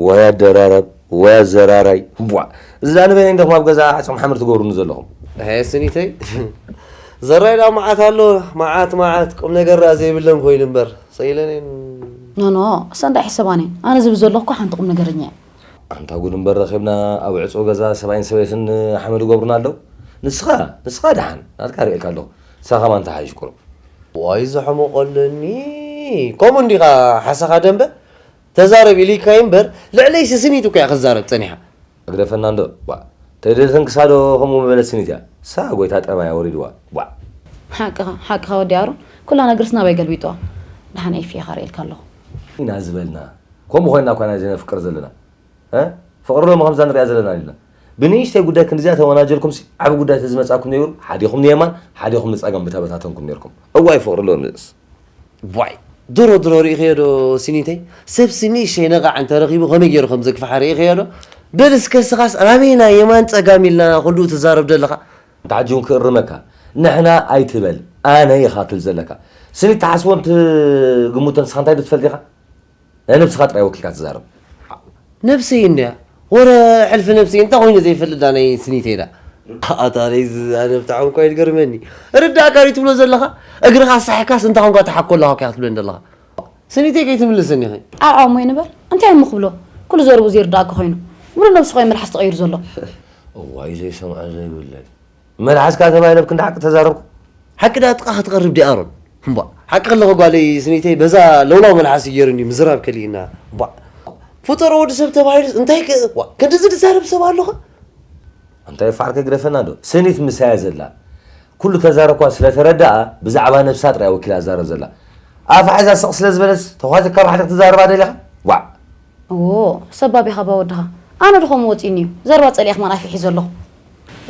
ወይ ኣደራረብ ወይ ኣዘራራይ። ቧዕ፣ እዛ ንበይነይ እንዲኹም ኣብ ገዛ ዓጽም ሓምር ትገብሩኒ ዘለኹም። ሄ ስኒተይ፣ ዘራይ ዳ መዓት ኣሎ። መዓት መዓት ቁም ነገር ዳ ዘይብለን ኮይኑ እምበር ሰይለኔን። ኖኖ፣ እሳ እንዳ ሕሰባኔን ኣነ ዝብል ዘለኹ እኮ ሓንቲ ቁም ነገረኛ እያ። ኣንታ ጉድ እምበር ረኺብና ኣብ ዕጹው ገዛ ሰብኣይን ሰበይትን ሓመድ ይገብሩና ኣለዉ። ንስኻ ንስኻ ደሓን ናትካ ርእየልካ ኣለኹ። ንስኻ ከማን ተሓይሽ ቁሩብ። ዋይ ዝሕመቐለኒ። ከምኡ እንዲኻ ሓሳኻ ደንበ ተዛረብ ኢልካይ እምበር ልዕለይ ስስኒት እኮ እያ ክዛረብ ጸኒሓ። ግደፈና እንዶ። ዋ ተደተን ክሳዶ ከምኡ መበለት ስኒት እያ። ሳ ጎይታ ጠባያ ወሪድዋ። ዋ ሓቅኻ ሓቅኻ ወዲ ኣሮን ኩላ ነግርስ ናባይ ገልቢጥዋ። ደሓን ኤፊ እየ ካርእየልካ ኣለኹ። ኢና ዝበልና ከምኡ ኮይና እኳ ኢና ዘነፍቅር ዘለና። እ? ፍቕሪ ሎሚ ከምዛ ንሪኣ ዘለና ኢልና ብንእሽተይ ጉዳይ ክንድዚኣ ተወናጀልኩምሲ ዓቢ ጉዳይ ተዝመጻኩም ነይሩ ሓዲኹም ንየማን ሓዲኹም ንጸጋም ብተበታተንኩም ነይርኩም። እዋይ ፍቕሪ ሎምስ። ዋይ ድሮ ድሮ ርኢኸዮ ዶ ሲኒተይ? ሰብሲ ንእሽተይ ነቓዕ እንተረኺቡ ከመይ ገይሩ ከም ዘግፍሓ ርኢኸዮ ዶ? በል እስከ ስኻስ ኣበየና የማን ጸጋም ኢልና ኩሉ ትዛረብ ዘለኻ? እንተ ሕጂ እውን ክእርመካ ንሕና ኣይትበል ኣነ ኢኻ ትብል ዘለካ። ስኒት ትሓስቦን ትግምቶን ንስኻ እንታይ ዶ ትፈልጥ ኢኻ? ናይ ነብስኻ ጥራይ ወኪልካ ትዛረብ። ነብሰይ እንድያ ወረ ሕልፊ ነብሰይ እንታይ ኮይኑ ዘይፈልጥ ዳ ናይ ስኒተይ ዳ። ኣታ ናይ ዝዛነ ብጣዕሚ እኳ ይገርመኒ። ርዳእካ ድዩ ትብሎ ዘለኻ? እግርኻ ኣሳሒካስ እንታይ ኮንካ ተሓኮ ኣለኻ እኮ ክትብለኒ ዘለኻ። ስኒተይ ከይትምልሰኒ ኢኺ። ዓው ዓው እሞ ይንበር እንታይ እሞ ክብሎ? ኩሉ ዘርቡ ዘይርዳእካ ኮይኑ። ሙሉእ ነብሱ ኮይኑ መልሓስ ተቐይሩ ዘሎ። እዋይ ዘይሰምዖ ዘይብለይ። መልሓስካ ተባሂለ ብክንዲ ሓቂ ተዛረብኩ። ሓቂ ደኣ ጥቓ ክትቐርብ ድያ ኣሮን? እምቧ ሓቂ ከለኹ ጓለይ ስኒተይ በዛ ለውላው መልሓስ እዩ ገይሩኒ ምዝራብ ከሊእና። እምቧ ፍጡር ወዲ ሰብ ተባሂሉስ እንታይ ከ እዋ ክንድዚ ዝዛረብ ሰብ ኣለኹ? እንታይ ፋርክ ግደፈና ዶ ስኒት ምሳያ ዘላ ኩሉ ተዛረኳ ስለ ተረዳኣ ብዛዕባ ነብሳ ጥራይ ወኪላ ኣዛረብ ዘላ ኣፋ ሒዛ ስቕ ስለ ዝበለስ ተዃቲካ ባሕሪ ክትዛረባ ደሊኻ? ዋዕ እዎ ሰባቢኻ ባወድኻ ኣነ ድኾም ወፂኒ እዩ ዘርባ ፀሊእኽ ማን ኣፊ ሒዞ ኣለኹ።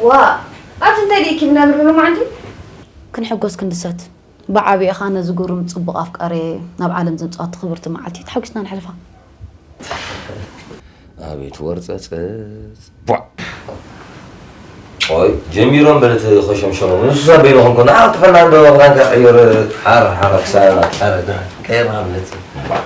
ዋ ኣብቲ እንታይ ደይኪ ብናብር ብሎማዓንቲ ክንሕጎስ ክንድሰት ብዓቢኡ ኸኣ ነዚ ግሩም ጽቡቕ ኣፍቃሪ ናብ ዓለም ዘምጽኣቶ ክብርቲ መዓልቲ ተሓጒስና ነሕልፋ። ኣቤት ወርጸጸጽ ቧዕ። ኦይ ጀሚሮም በለት ኸሸምሸሞም ንሱ ሳበይ ንኾንኮ ንዓ ጥፈና እንዶ ክዳንካ ቀይር ሓር ሓር ክሳራ ቀረ ቀየር ሃብለት ቧዕ።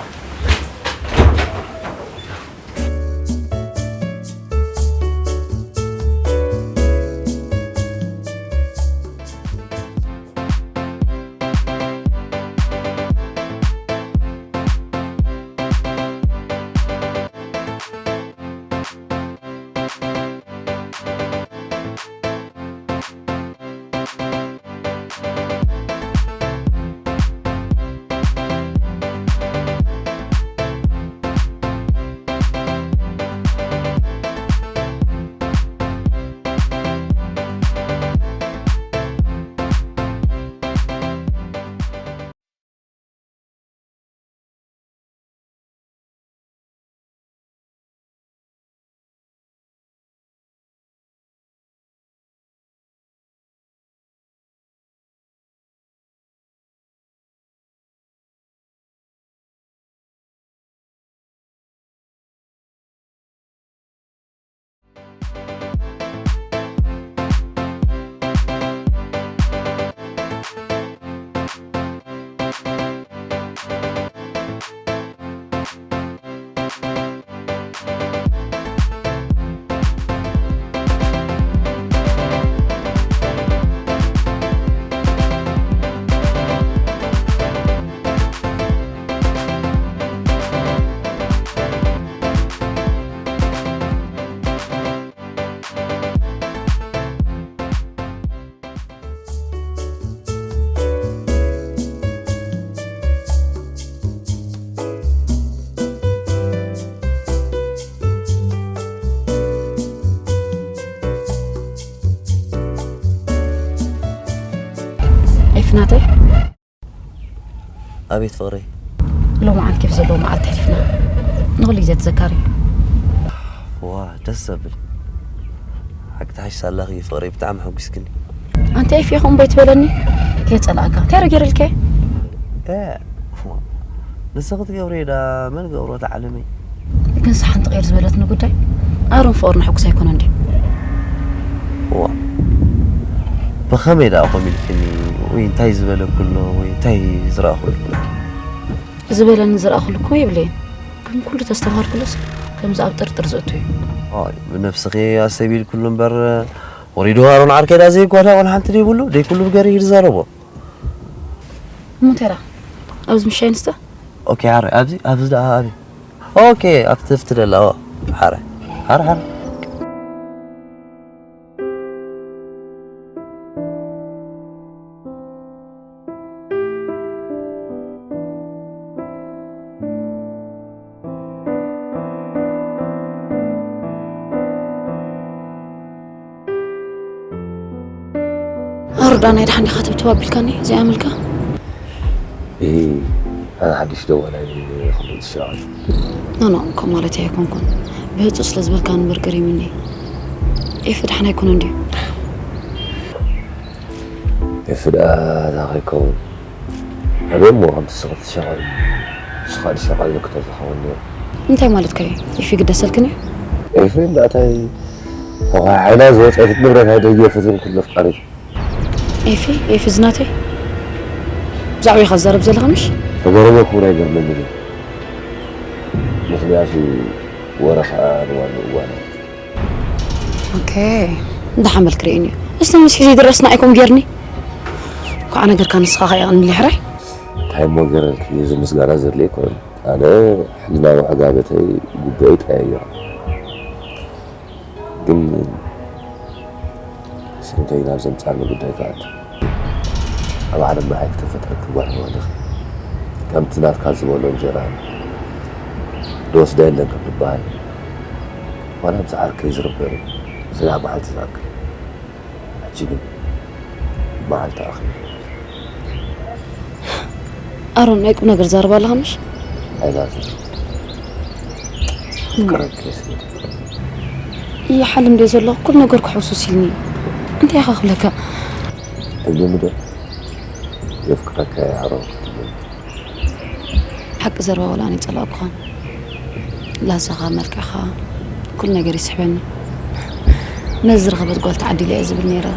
ኤፍናተይ ኣቤት ፍቕረይ። ሎማዓንቲ ኬፍ ዘለዎ መዓልቲ ኣሕሊፍና ንኹሉ ግዜ ተዘካሪ እዩ። ዋ ደስ ዘብል ሓቂ ተሓሽ ሳላኺ ፍቕረይ ብጣዕሚ ሓጒስክኒ። ኣንተ ኤፊ ኹም በይ ትበለኒ ከየጸላእካ እንታይ ዶ ገይረልከ? ንስ ክትገብሪ ዳ መን ገብሮ ተዓለመይ። ግን ሓንቲ ቅይር ዝበለትኒ ጉዳይ ኣሮን ፍቕርና ሕጉስ ኣይኮነን ድዩ? ዋ ብኸመይ ደኣ ኮም ኢልክኒ ወይ እንታይ ዝበለኩ ኣሎ ወይ እንታይ ዝረኣኹ ኣሎ? ዝበለኒ ዝረኣኹሉ እኮ የብለይን ግን ኩሉ ተስተማሃርኩሉስ ከምዚ ኣብ ጥርጥር ዘእቱ እዩ። ብነብስኺ ኣሰብ ኢልኩሉ እምበር ወሪዱ ኣሮን ዓርከይ ዳ ዘይጓዳ ቆልሓ ሓንቲ ደይብሉ ደይኩሉ ብገርሂ ዝዛረቦ። እሞ እንታይ ደኣ ኣብዚ ምሻይ ንስተ? ኦኬ ሓራይ ኣብዚ ኣብዚ ደኣ ኣበይ? ኦኬ ኣብቲ ፍቲ ደላ ሓራይ ሓራይ ሓራይ። ኣሮዳ ናይ ደሓን ዲኻ ተብተብ ኣቢልካኒ ዘይኣመልካ? ኣነ ሓድሽ ደዋላይ ከምኡ ትሸዓል። ኖኖ ከም ማለት ኣይኮንኩን ብህፁ ስለ ዝበልካኒ እምበር ገሪሙኒ። ኤፊ ደሓን ኣይኮነን ድዩ? ኤፊ ደኣ እዛ ከይከውን ኣበይ እሞ ከምቲ ስኽቲ ሸቐል ንስኻ ድሸቐል ንክተዝኸውን ነይሩ። እንታይ ማለትካ እዩ? ኤፊ ግደሰልክን እዩ? ኤፍሬም ዳእታይ ተኳ ዓይና ዝወፀት ንብረት ኣይደየፍትን ኩሉ ኣፍቃሪት። ኤፊ ኤፊ ዝናተይ ብዛዕባ ኢኻ ዝዛረብ ዘለኻ ምሽ? ተገረመ ክቡር ኣይገርመኒ ግን ምክንያቱ ወረ ከዓ ንዋኑ እዋን እዩ። ኦኬ እንዳሓመል ክርእየኒ እዩ። እስቲ ምስ ሒዚ ድረስና ኣይኮም ጌርኒ ኳዓ ነገርካ ንስኻ ኸ ይቕንል ሕራይ እንታይ እሞ ገረልኪ እዚ ምስጋና ዘድልየ ኣይኮነን ኣነ ሕልና ወሕጋበተይ ጉበይ ቀያይራ ግን ሰምተይ ናብ ዘምፃኒ ጉዳይ ክኣቱ ኣብ ዓለምና ኣይክተፈጥረኪ ጓል መወልኺ ከምቲ ናትካ ዝበሎ እንጀራ ዝወስዳ የለን ከም ዝበሃል ዋላ ምስ ዓርከይ ዝርበር እዩ ስጋዕ መዓልቲ ዝኣክል ሕጂ ግን መዓልቲ ኣኺሉ ኣሮን ናይ ቁም ነገር ዛረባ ኣለኻ ምሽ? ኣይላትን ፍቅረኪ ስለ ይሓልም ዶ ዘለኹ ኩሉ ነገር ክሕውሱስ ኢልኒ እንታይ ኢኻ ክብለካ ትብልኒ ዶ የፍቅረካ እየ ኣሮን ክትብልኒ ሓቂ ዘረባ ወላ ኣነ ይጸላእኩኻን ላዛኻ መልክዕኻ ኩሉ ነገር ይስሕበኒ ነዚ ዝረኸበት ጓል ተዓዲለ እየ ዝብል ነይረ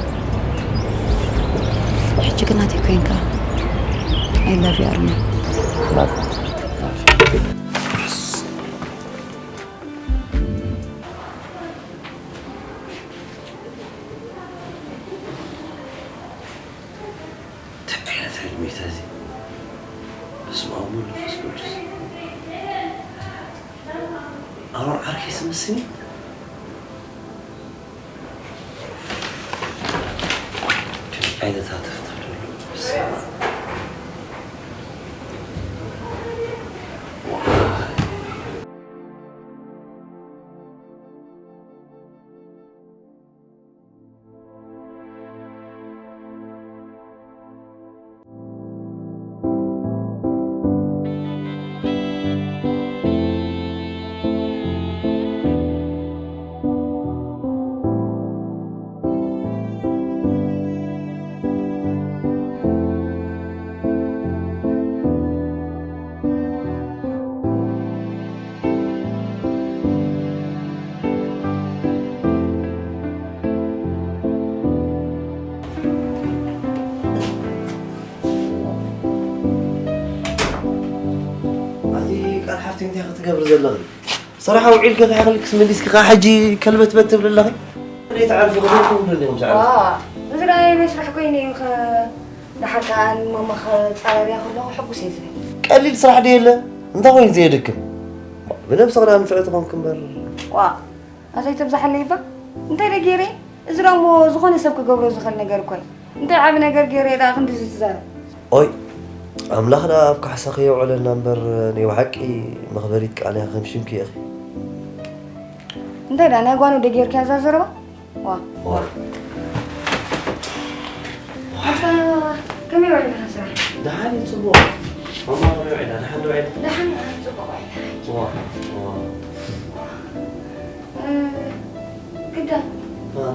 ሕጂ ግን ኣቲ ኮይንካ I love you ኣርሚ እንታይ ዓይነት ሕልሚ እዩ እዚ? በስመ ኣብ ወወልድ ወመንፈስ ቅዱስ። ኣሮን ዓርከይ ዝመስል እዩ? እንታይ ዓይነት ሃተፍተፍ ዘሎ? በስመ ኣብ። ኣቲ ቃል ሓፍቲ እንታይ ክትገብር ዘለኺ? ስራሕ ኣውዒልኪ ከይኣኽልክስ መሊስኪ ከኣ ሕጂ ከልበትበት ትብሊ ኣለኺ? ዘይትዓርፊ ክትብል ትብሉኒ ኢኹም ዝዓርፊ። ዋ፣ እዚ ደኣ ናይ ስራሕ ኮይኑ እዩ ኸ ደሓር ከኣ ንማማ ኸጻረርያ ከለኹ ሕጉስ እየ ዝብል። ቀሊል ስራሕ ድየለ? እንታይ ኮይኑ ዘየድክም? ብነብስኺ ደኣ ንፍዕቲ ኾንኪ እምበር። ዋ፣ ኣዛይ ተብዛሓለይ እባ እንታይ ደ ገይረ? እዚ ደኣ እሞ ዝኾነ ሰብ ክገብሮ ዝኽእል ነገር እኮ እዩ። እንታይ ዓቢ ነገር ገይረ እየ ደኣ ክንድዚ ትዛረብ? ኦይ ኣምላኽ ደኣ ኣብ ካሕሳኺ የውዕለና እምበር ናይ ብሓቂ መኽበሪት ቃል እያ ከም ሽምኪ ኢኺ። እንታይ ደኣ ናይ ጓኖ ዶ ገይርካያ እዛ ዘረባ? ዋ። ዋ። ኣታ ከመይ ውዒልካ ስራሕ? ደሓን እዩ ጽቡቕ። ማማ ከመይ ውዒላ? ደሓን ዶ ውዒላ? ደሓን፣ ደሓን፣ ጽቡቕ ውዒላ። ዋ፣ ዋ። እ፣ ግዳ። እ።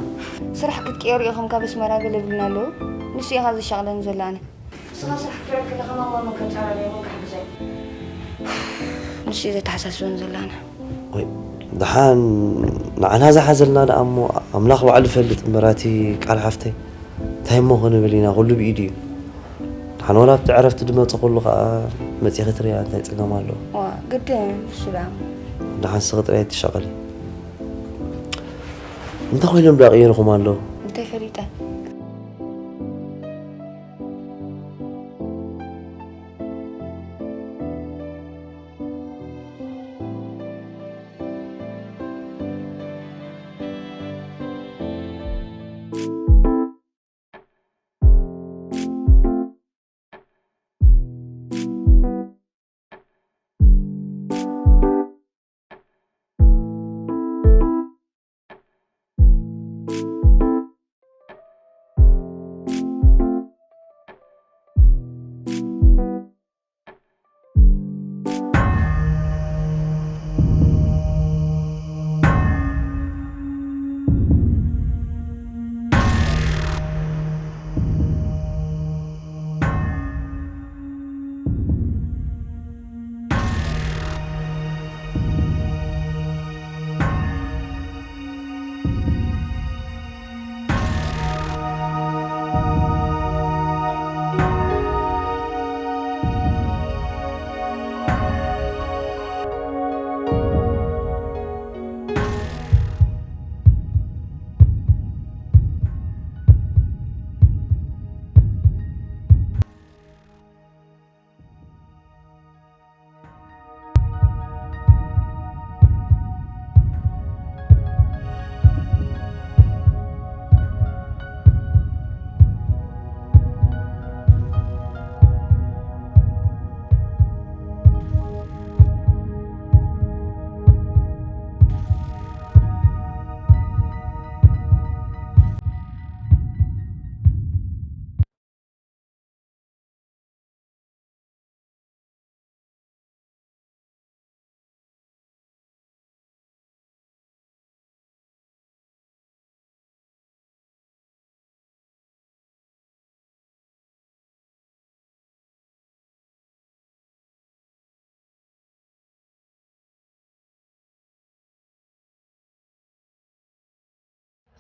ስራሕ ክትቅየሩ ኢኹም ካብ ኣስመራ ገለ ይብሉና ኣለዉ። ንሱ ኢኻ ዘሻቕለኒ ዘሎ ኣነ። ንስኻ ስራሕ ክትውዕል ከለኻ ማማ መን ከንጻረር እየ፣ መን ክሕግዘ? ንሱ እዩ ዘተሓሳስበኒ ዘሎ ኣነ። ወይ፣ ደሓን ንዓና ዝሓዘልና ደኣ እሞ ኣምላኽ ባዕሉ ይፈልጥ እምበር፣ ኣቲ ቃል ሓፍተይ፣ እንታይ እሞ ክንብል ኢና? ኩሉ ብኢዱ እዩ። ደሓን ዋላ ኣብቲ ዕረፍቲ ዝመጸ ኩሉ ከኣ መጺኺ ትርእያ እንታይ ጸገም ኣለዎ? ዋ፣ ግድን ንሱ ደኣ እሞ። ደሓን ንስኺ ጥራይ ኣይትሻቐሊ። እንታይ ኮይኖም ደኣ ቀይርኹም ኣለዉ? እንታይ ፈሊጠ?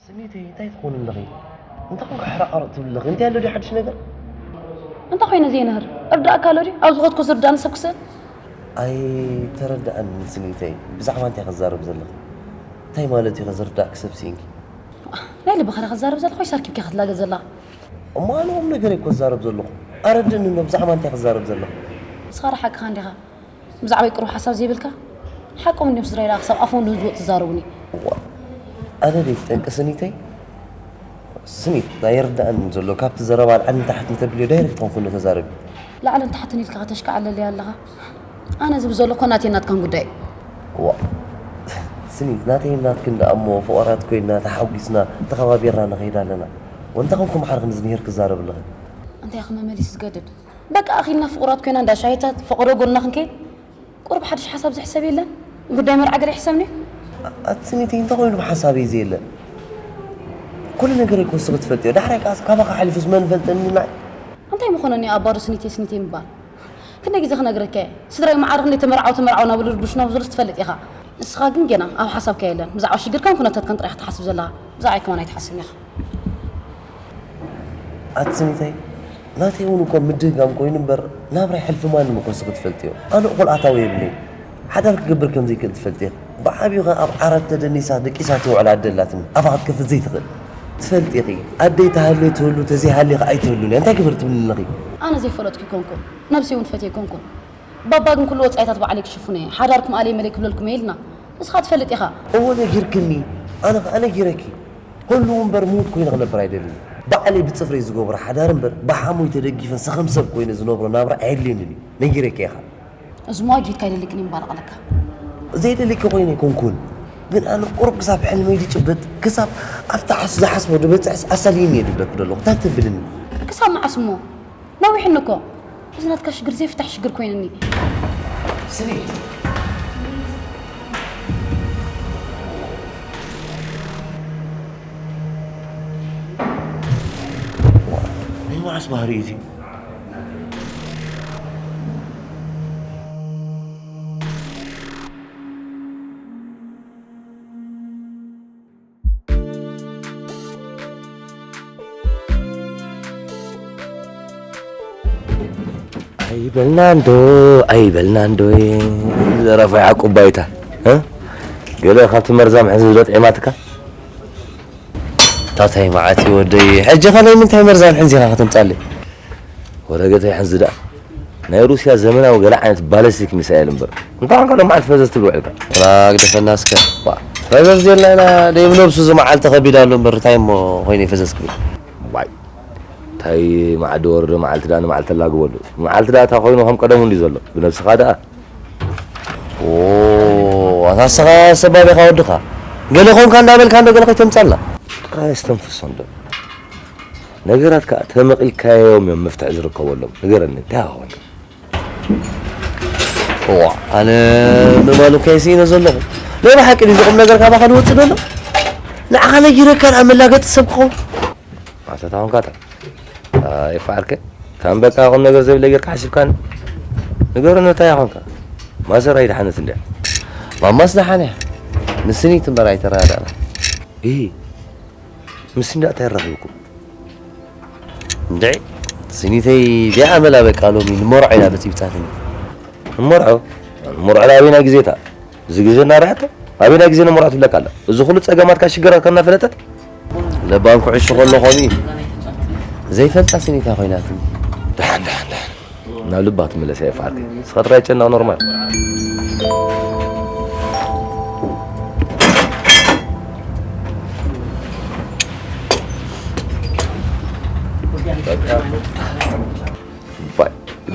ስኒተይ፣ እንታይ ትኾኒ ኣለኺ? እንታይ ኮንካ ሕራቕ ሕራቕ ትብሊ ኣለኺ? እንታይ ኣሎ ድዩ ሓድሽ ነገር? እንታይ ኮይነ ዘይንህር? እርዳእካ ኣሎ ድዩ? ኣብ ዝኸድኩ ዝርዳእኒ ሰብ ክስእን? ኣይተረድኣንን ስኒተይ። ብዛዕባ እንታይ ክዛረብ ዘለኺ? እንታይ ማለት እዩ ከ ዝርዳእኪ ሰብ ስኢንኪ? ናይ ልብኻ ዶ ክዛረብ ዘለኻ ወይስ ኣርኪብካ ክትላገጽ ዘለኻ? እሞ ኣነ ቁም ነገር እኮ ዝዛረብ ዘለኹ። ኣረድእኒ እኖ ብዛዕባ እንታይ ክዛረብ ዘለኹ? ንስኻ ዶ ሓቅኻ እንዲኻ? ብዛዕባይ ቁሩብ ሓሳብ ዘይብልካ? ሓቆም እንድዮም ስድራይ ደኣ ክሳብ ኣፍ ወንድም ዝወጽእ ትዛረቡኒ። እዋ፣ ኣነ ድየ ጠንቂ ስኒተይ? ስኒት፣ ኣይርድኣንን ዘሎ። ካብቲ ዘረባ ላዕልን ታሕትን ተብልዮ ዳይሬክት ኾንኩ እንዶ ተዛረቢ። ላዕልን ታሕትን ኢልካ ከተሽካዕለለይ ኣለኻ? ኣነ ዝብል ዘሎ እኮ ናተይን ናትካን ጉዳይ እዩ። እዋ፣ ስኒት፣ ናተይን ናትክን ደኣ እሞ ፍቑራት ኮይንና ተሓጒስና ተኸባቢርና ንኸይድ ኣለና። ወንታ ኾንኩም ሓር ክንዝንሄር ክዛረብ ኣለኽን? እንታይ ኢኻ መመሊስ ዝገድድ? በቃ ኣኺልና ፍቑራት ኮይና እንዳ ሻሂታት ፈቐዶ ጎንና ክንከይድ? ቁሩብ ሓድሽ ሓሳብ ዝሕሰብ የለን? ጉዳይ መርዓ ገለ ይሕሰብኒ? ኣቲ ስኒተይ፣ እንታይ ኮይኑ ሓሳበይ ዘየለ? ኩሉ ነገረይ እኮ ንስኺ ትፈልጥዮ። ዳሕራይ ከኣስ ካባኻ ሓሊፉስ መን ይፈልጠኒ ንዓይ? እንታይ ምኾነኒ ኣብ ባዶ ስኒተይ ስኒተይ ምባል? ክንደይ ግዜ ክነግረካ እየ? ስድራይ መዓረ ክንደይ ተመርዓው ተመርዓው እናበሉ ይርብሹና ብዘሎስ ትፈልጥ ኢኻ። ንስኻ ግን ገና ኣብ ሓሳብካ የለን። ብዛዕባ ሽግርካን ኩነታትካን ጥራይ ኢኻ ትሓስብ ዘለኻ። ብዛዕባይ ከማን ኣይትሓስብን ኢኻ። ኣቲ ስኒተይ፣ ናተይ እውን እኮ ምድግጋም ኮይኑ እምበር፣ ናብራይ ሕልፊ ማንም እኮ ንስኺ ትፈልጥዮ። ኣነ እኹል ኣታዊ የብለይን። ሓዳር ክገብር ከም ዘይክእል ትፈልጢ ኢኺ። ብዓብዩ ኸኣ ኣብ ዓራት ተደኒሳ ደቂሳ ትውዕል ኣደ ኣላትኒ። ኣፋ ክትከፍት ዘይትኽእል። ትፈልጢ ኢኺ። ኣደይ ተሃልየ ትህሉ፣ ተዘይሃልየ ኸኣ ኣይትህሉን እያ። እንታይ ግበር ትብልኒ ኣለኺ? ኣነ ዘይፈለጥኩ ኣይኮንኩን። ነብሰይ እውን ፈትየ ኣይኮንኩን። ባባ ግን ኩሉ ወጻኢታት ባዕለይ ክሽፍኖ እየ። ሓዳርኩም ኣለይ መለይ ክብለልኩም እየ ኢልና። ንስኻ ትፈልጥ ኢኻ። እወ ነጊርክኒ። ኣነ ኸኣ ነጊረኪ። ህሉው እምበር ምዉት ኮይነ ክነብር ኣይደልን። ባዕለይ ብጽፍረይ ዝገብሮ ሓዳር እምበር ብሓሙይ ተደጊፈ ሰኸም ሰብ ኮይነ ዝነብሮ ናብራ ኣየድልየንን እዩ። ነጊረኪ ኢኻ። እዚ እሞ ኣጊድካ ኣይደልክን እየ ምባል ኣለካ። ዘይደልየኪ ኮይነ ኣይኮንኩን። ግን ኣነ ቁሩብ ክሳብ ሕልመይ ዝጭበጥ፣ ክሳብ ኣብቲ ሓስ-፣ ዝሓስቦ ዝበጽሕስ ኣሳልይኒ እየ ዝብለኪ ዘለኹ። እንታይ ትብልኒ? ክሳብ መዓስ እሞ? ነዊሕኒ እኮ። እዚ ናትካ ሽግር ዘይፍታሕ ሽግር ኮይኑኒ። ስኒ ናይ መዓስ ባህሪ እዩ እዚ? ኣይበልና እንዶ ኣይበልና እንዶ። ዘረፋ ያዕቁብ ባይታ፣ እ? ገለ ካብቲ መርዛም ሕዚ ዶ ጥዒማትካ? ታታይ መዓት እዩ ወደይ። ሕጂ ኸ ናይ ምንታይ መርዛም ሕንዚኻ ከተምጻለይ? ወረገተይ ሕዚ ደኣ ናይ ሩስያ ዘመናዊ ገለ ዓይነት ባለስቲክ ሚሳኤል እምበር እንታይ ኾንካ ሎም መዓልቲ ፈዘዝ ትብል ውዕልካ? ራግ ደፈና እስከ። ዋ፣ ፈዘዝ የላ ኢና ደይብ ነብሱ እዚ መዓልቲ ከቢድ ኣሎ እምበር እንታይ እሞ ኮይነ ፈዘዝ ክብል? ዋይ፣ እንታይ መዓዲ ወረዶ መዓልቲ ደኣ ንመዓልቲ ተላግበሉ። መዓልቲ ደኣ እንታይ ኮይኑ ከም ቀደሙ እንድዩ ዘሎ ብነብስኻ ደኣ። ኦ፣ ኣታ ንስኻ ሰባቢኻ ወድኻ ገለ ኾንካ እንዳበልካ እንዶ ገለ ከይተምጻልና። ጥራይ ኣስተንፍሶ እንዶ። ነገራት ከኣ ተመቒልካዮም እዮም መፍትሒ ዝርከበሎም። ንገረኒ እንታይ ኮንካ? ዋ፣ ኣነ ምባሉ ከይስኢነ ዘለኹ። ናይ ብሓቂ ድዩ ዝቑም ነገር ካባኻ ዝወጽእ ዘሎ? ንዓኻ ነጊረካ ደኣ መላገጢ ሰብ ክኸውን? ኣታ ታውን ካታ። ኣይፋርክ። ከም በቃ ቁም ነገር ዘይብለ ጌርካ ሓሲብካኒ። ንገረኒ እንታይ ኮንካ? ማሰር ኣይደሓነት እንድያ። ማማስ ደሓነ። ንስኒት እምበር ኣይተረዳዳእና። እሂ። ምስ እንዳ እንታይ ኣራኺብኩም? እንድዒ፣ ስኒተይ ቢኣ መላ በቃ ሎሚ ንመርዖ ኢና በጺብጻትኒ። ንመርዖ? ንመርዖ ዳ ኣበይና ግዜታ? እዚ ግዜ እናረኣቶ ኣበይና ግዜ ንመርዖ ትብለካ ኣላ? እዚ ኩሉ ጸገማትካ ሽግራትካ እናፈለጠት? ለባም ኩዕሾ ከሎ ከምኡ እዩ። ዘይፈልጣ ስኒታ ኮይናትኒ። ደሓን፣ ደሓን፣ ደሓን። ናብ ልባ ትምለስ እያ ይፍዓልከ። ንስኻ ጥራይ ጨነቕ ኖርማል።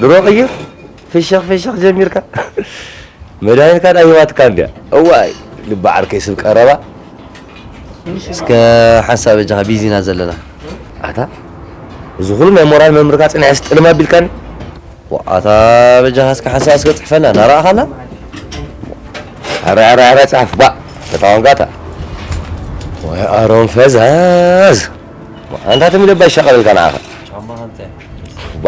ድሮ ቀይር ፍሸኽ ፍሸኽ ጀሚርካ መድሃኒትካ ዳ ሂባትካ እንድያ። እዋይ ልቢ ዓርከይ ስብ ቀረባ። እስከ ሓንሳእ በጃኻ ቢዚ ኢና ዘለና። ኣታ እዚ ኩሉ ናይ ሞራል መምርካ ጽኒሐ ስጥልም ኣቢልካኒ። ኣታ በጃኻ እስከ ሓንሳእ እስከ ጽሕፈላ ናረኣኻና። ኣረ ኣረ ኣረ ጻፍ ባ ተታዋንጋታ ወይ ኣሮን ፈዛዝ። ኣንታ ትም ኢለ ባይሻቐለልካ ንዓኻ። ባ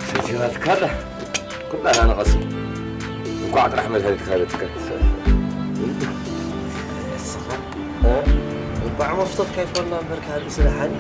ሰቲራትካ ኣላ ኩላ ናነቐሱ። እንኳዕ ጥራሕ መድሃኒትካ በትካ። እስኻ እንኳዕ መፍቶትካ ይፈና እምበርካ ርእሲ ደሓን።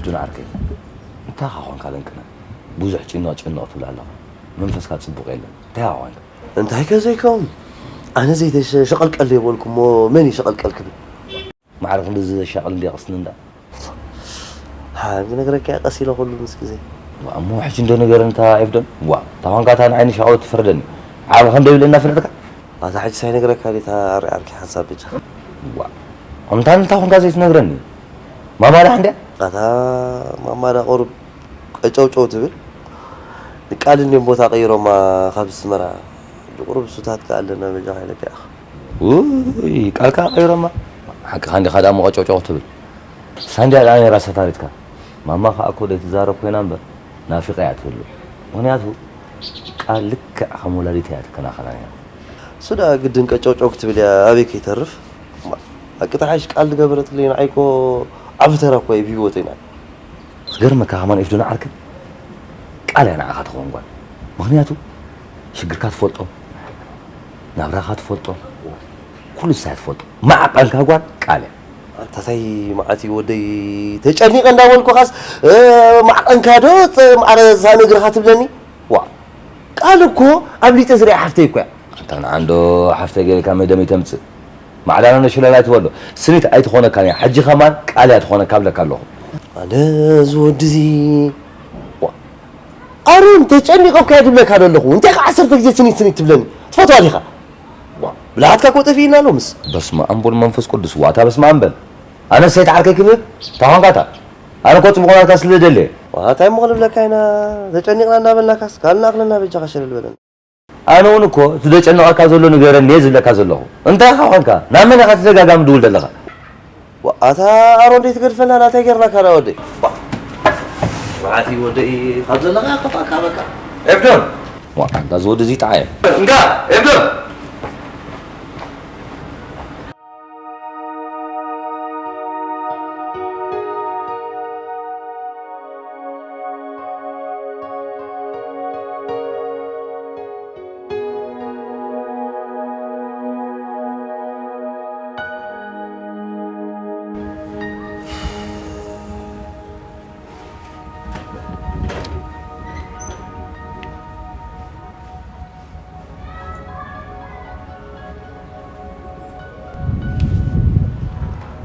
ዱን ዓርከይ፣ እንታይ ኻ ኾንካ ለንቅነ? ብዙሕ ጭንቕ ጭንቕ ትብል ኣለኻ። መንፈስካ ጽቡቕ የለን። እንታይ ኻ ኾንካ? እንታይ ከ ዘይከውን? ኣነ ዘይተሸ-፣ ሸቐልቀል ዘይበልኩ እሞ መን እዩ ሸቐልቀል ክብል? ማዕረ ክንድዚ ዘሻቕል እንድያ ቀስኒ እንዳ። ሃ፣ ክነግረካ እየ ቀስ ኢለ ኩሉ ምስ ግዜ። ዋ፣ እሞ ሕጂ እንዶ ንገረኒ እታ ኤፍዶን። ዋ፣ እታ ኳንካ እታ ንዓይ ንሻቕሎት ትፈርደኒ። ዓቕሊ ከም ደይብለና ፍለጥካ? ኣታ ሕጂ ሳይነግረካ ድዩ እታ ኣሪ ዓርኪ ሓንሳብ ብቻ? ዋ፣ ኣምታን እታ ኳንካ ዘይትነግረኒ? ማማ ደሓን ድያ? ኣታ ማማ ዳ ቁሩብ ቀጨውጨው ትብል። ንቃል እንድዮም ቦታ ቀይሮማ ካብ ኣስመራ። ቁሩብ ሱታት ከኣ ኣለና በጃኻ ኢለካ ኢኻ። ውይ፣ ቃልካ ቀይሮማ። ሓቅኻ እንዲኻ ደኣ እሞ ቀጨውጨው ትብል። ሳንድያ ደኣ ነይራ ሰታሪትካ። ማማ ከኣ እኮ ዘይትዛረብ ኮይና እምበር ናፊቐ እያ ትህሉ። ምኽንያቱ ቃል ልክዕ ከም ወላዲት እያ ትከናኸና ነይራ። እሱ ደኣ ግድን ቀጨውጨው ክትብል እያ ኣበይ ከይተርፍ። እማ፣ ሓቂ ተሓይሽ ቃል ዝገበረትለይ ንዓይ እኮ ዓቢ ተራ እኮ እዩ ብህይወተይ ንዓይ። ዝገርመካ ከማን ኤፍዶን ዓርከይ ቃል እያ ንዓኻ ትኸውን ጓል። ምኽንያቱ ሽግርካ ትፈልጦ፣ ናብራኻ ትፈልጦ፣ ኩሉ ንሳ እያ ትፈልጦ። ማዕቐንካ ጓል ቃል እያ። ኣንታ ታይ መዓት እዩ ወደይ ተጨኒቐ እንዳበልኩኻስ፣ እ፣ ማዕቐንካ ዶ ጸ-፣ ማዕረ ሳሚ እግርኻ ትብለኒ? ዋ፣ ቃል እኮ ኣብሊፀ ዝሪኣ ሓፍተይ እኮ እያ። ኣንታ ንዓንዶ ሓፍተይ ገይርካ መደመይ ተምፅእ። ማዕዳና ነሽለላ ኣይትበሎ። ስኒት ኣይትኾነካን እያ። ሕጂ ከማን ቃል እያ ትኾነካ እብለካ ኣለኹ። ኣነ እዚ ወዲ እዚ፣ ዋ፣ ኣሮን ተጨኒቐ እኮ እየ ዝብለካ ዘለኹ። እንታይ ከ ዓሰርተ ግዜ ስኒት ስኒት ትብለኒ? ትፈትዋ ዲኻ? ዋ፣ ብልሓትካ እኮ ጠፊእና ሎምስ። በስመ ኣብ ወወልድ መንፈስ ቅዱስ። ዋታ በስመ ኣብ በል። ኣነ ሰይቲ ዓርከይ ክብብ ታኾንካታ። ኣነ እኮ ጽቡቕ ናትካ ስለ ደልየ። ዋ፣ እንታይ እሞ ክንብለካ ኢና? ተጨኒቕና እናበልናካስ ካልእ ኣኽለና በጃኻ ሸለል በለና። ኣነ እውን እኮ እቲ ዘጨንቐካ ዘሎ ንገረኒ እየ ዝብለካ ዘለኹ። እንታይ ኢኻ ኾንካ? ናብ መን ኢኻ ተደጋጋሚ ድውል ዘለኻ? ዋ፣ ኣታ ኣሮን ደይ ትገድፈና፣ ናታይ ገርናካ ዳ ወደይ? ዋ፣ መዓት እዩ ወደይ፣ ካብ ዘለኻ ከፋካ በቃ። ኤፍዶን! ዋ፣ ኣንታ እዚ ወዲ እዚ ጣዓየ። እንዳ፣ ኤፍዶን!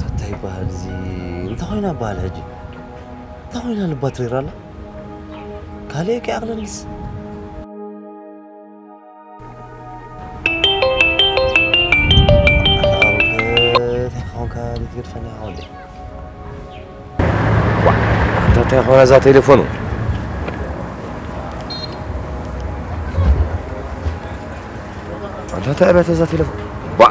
እንታይ ይበሃል እዚ? እንታይ ኮይና በሃል ሕጂ? እንታይ ኮይና ልባ ትሪር ኣላ? ካልእ ከይኣኽለንስ። ኣታ ኣሮን እንታይ ክኾንካ ዘይትገድፈኒ ኢኻ ወደይ? ዋ፣ ኣንታ እንታይ ኾነ እዛ ቴሌፎኑ? ኣንታ እንታይ ኣበተ እዛ ቴሌፎን? ዋ።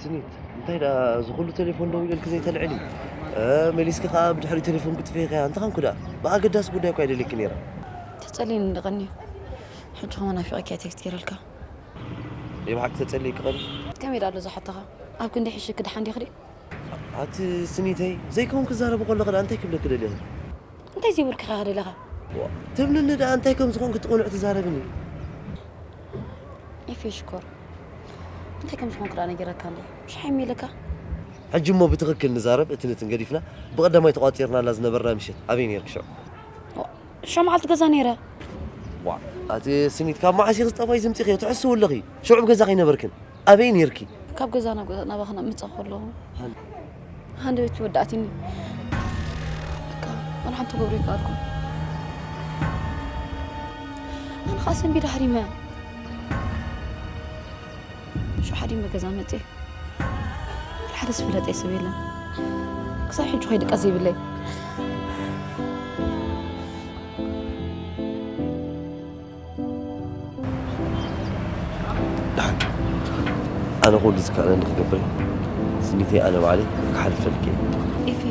ስኒት፣ እንታይ ደኣ እዚ ኩሉ ቴሌፎን ደዊለልኪ ዘይተልዕሊ? እ፣ መሊስኪ ከኣ ብድሕሪ ቴሌፎን ክትፍኺ ኢኻ። እንታይ ኾንኩ ደኣ? ብኣገዳሲ ጉዳይ እኳ ኣይደልየኪ ነይረ። ተጸልየኒ እንደ ቀንዩ። ሕጂ ኸማን ናፊቐኪ እየ ቴክስት ገይረልካ። ናይ ብሓቂ ተጸልየኪ ቀንዩ? ከመይ ደኣ ኣሎ እዛ ሕቶኻ? ኣብ ክንዲ ሕሽኪ ደሓን ዲኺ ድዩ? ኣቲ ስኒተይ፣ ዘይከውን ክዛረብ ከለኺ ደኣ እንታይ ክብለኪ ደልየ? እንታይ ዘይብልካ ኢኻ ደለኻ? ዋ፣ ትብልኒ ደኣ እንታይ ከም ዝኾንኪ እቲ ቅኑዕ ትዛረብኒ። ኤፊ ሽኮር፣ እንታይ ከም ዝኾንኩ ደኣ ነጊረካ እንዴ? ምሽ ሓይሚ ኢለካ? ሕጂ እሞ ብትኽክል ንዛረብ፣ እቲ ነትን ገዲፍና ብቐዳማይ ተቋጺርናላ ዝነበርና ምሸት ኣበይ ነይርኪ ሽዑ? ዋ፣ ሽዑ መዓልቲ ገዛ ነይረ። ዋ፣ ኣቲ ስኒት ካብ መዓስ ኢኺ ዝጠፋይ ዝምጺኺ? ትሕስዊ ኣለኺ። ሽዑ ኣብ ገዛ ከይነበርክን። ኣበይ ኔርኪ? ካብ ገዛ ናብ ገዛ ናባኻ ናብ ምጻእ ከለኹ፣ ሃን-፣ ሃንደበት ወዳእትኒ። በቃ፣ ዋላ ሓንቲ ክገብሮ ኣይከኣልኩን። ኣነ ኸኣ ሰንቢደ ሃሪመ። ሽዑ ሃሪመ ገዛ መጽየ። ሓደ ዝፍለጠ ሰብ የለን። ክሳብ ሕጂ ኸይዱ ድቃስ ዘይብለይ። ኣነ ኩሉ ዝከኣለኒ ክገብር እየ። ስኒተይ፣ ኣነ ባዕለይ ክሓልፈልኪ እየ። ኤፊ፣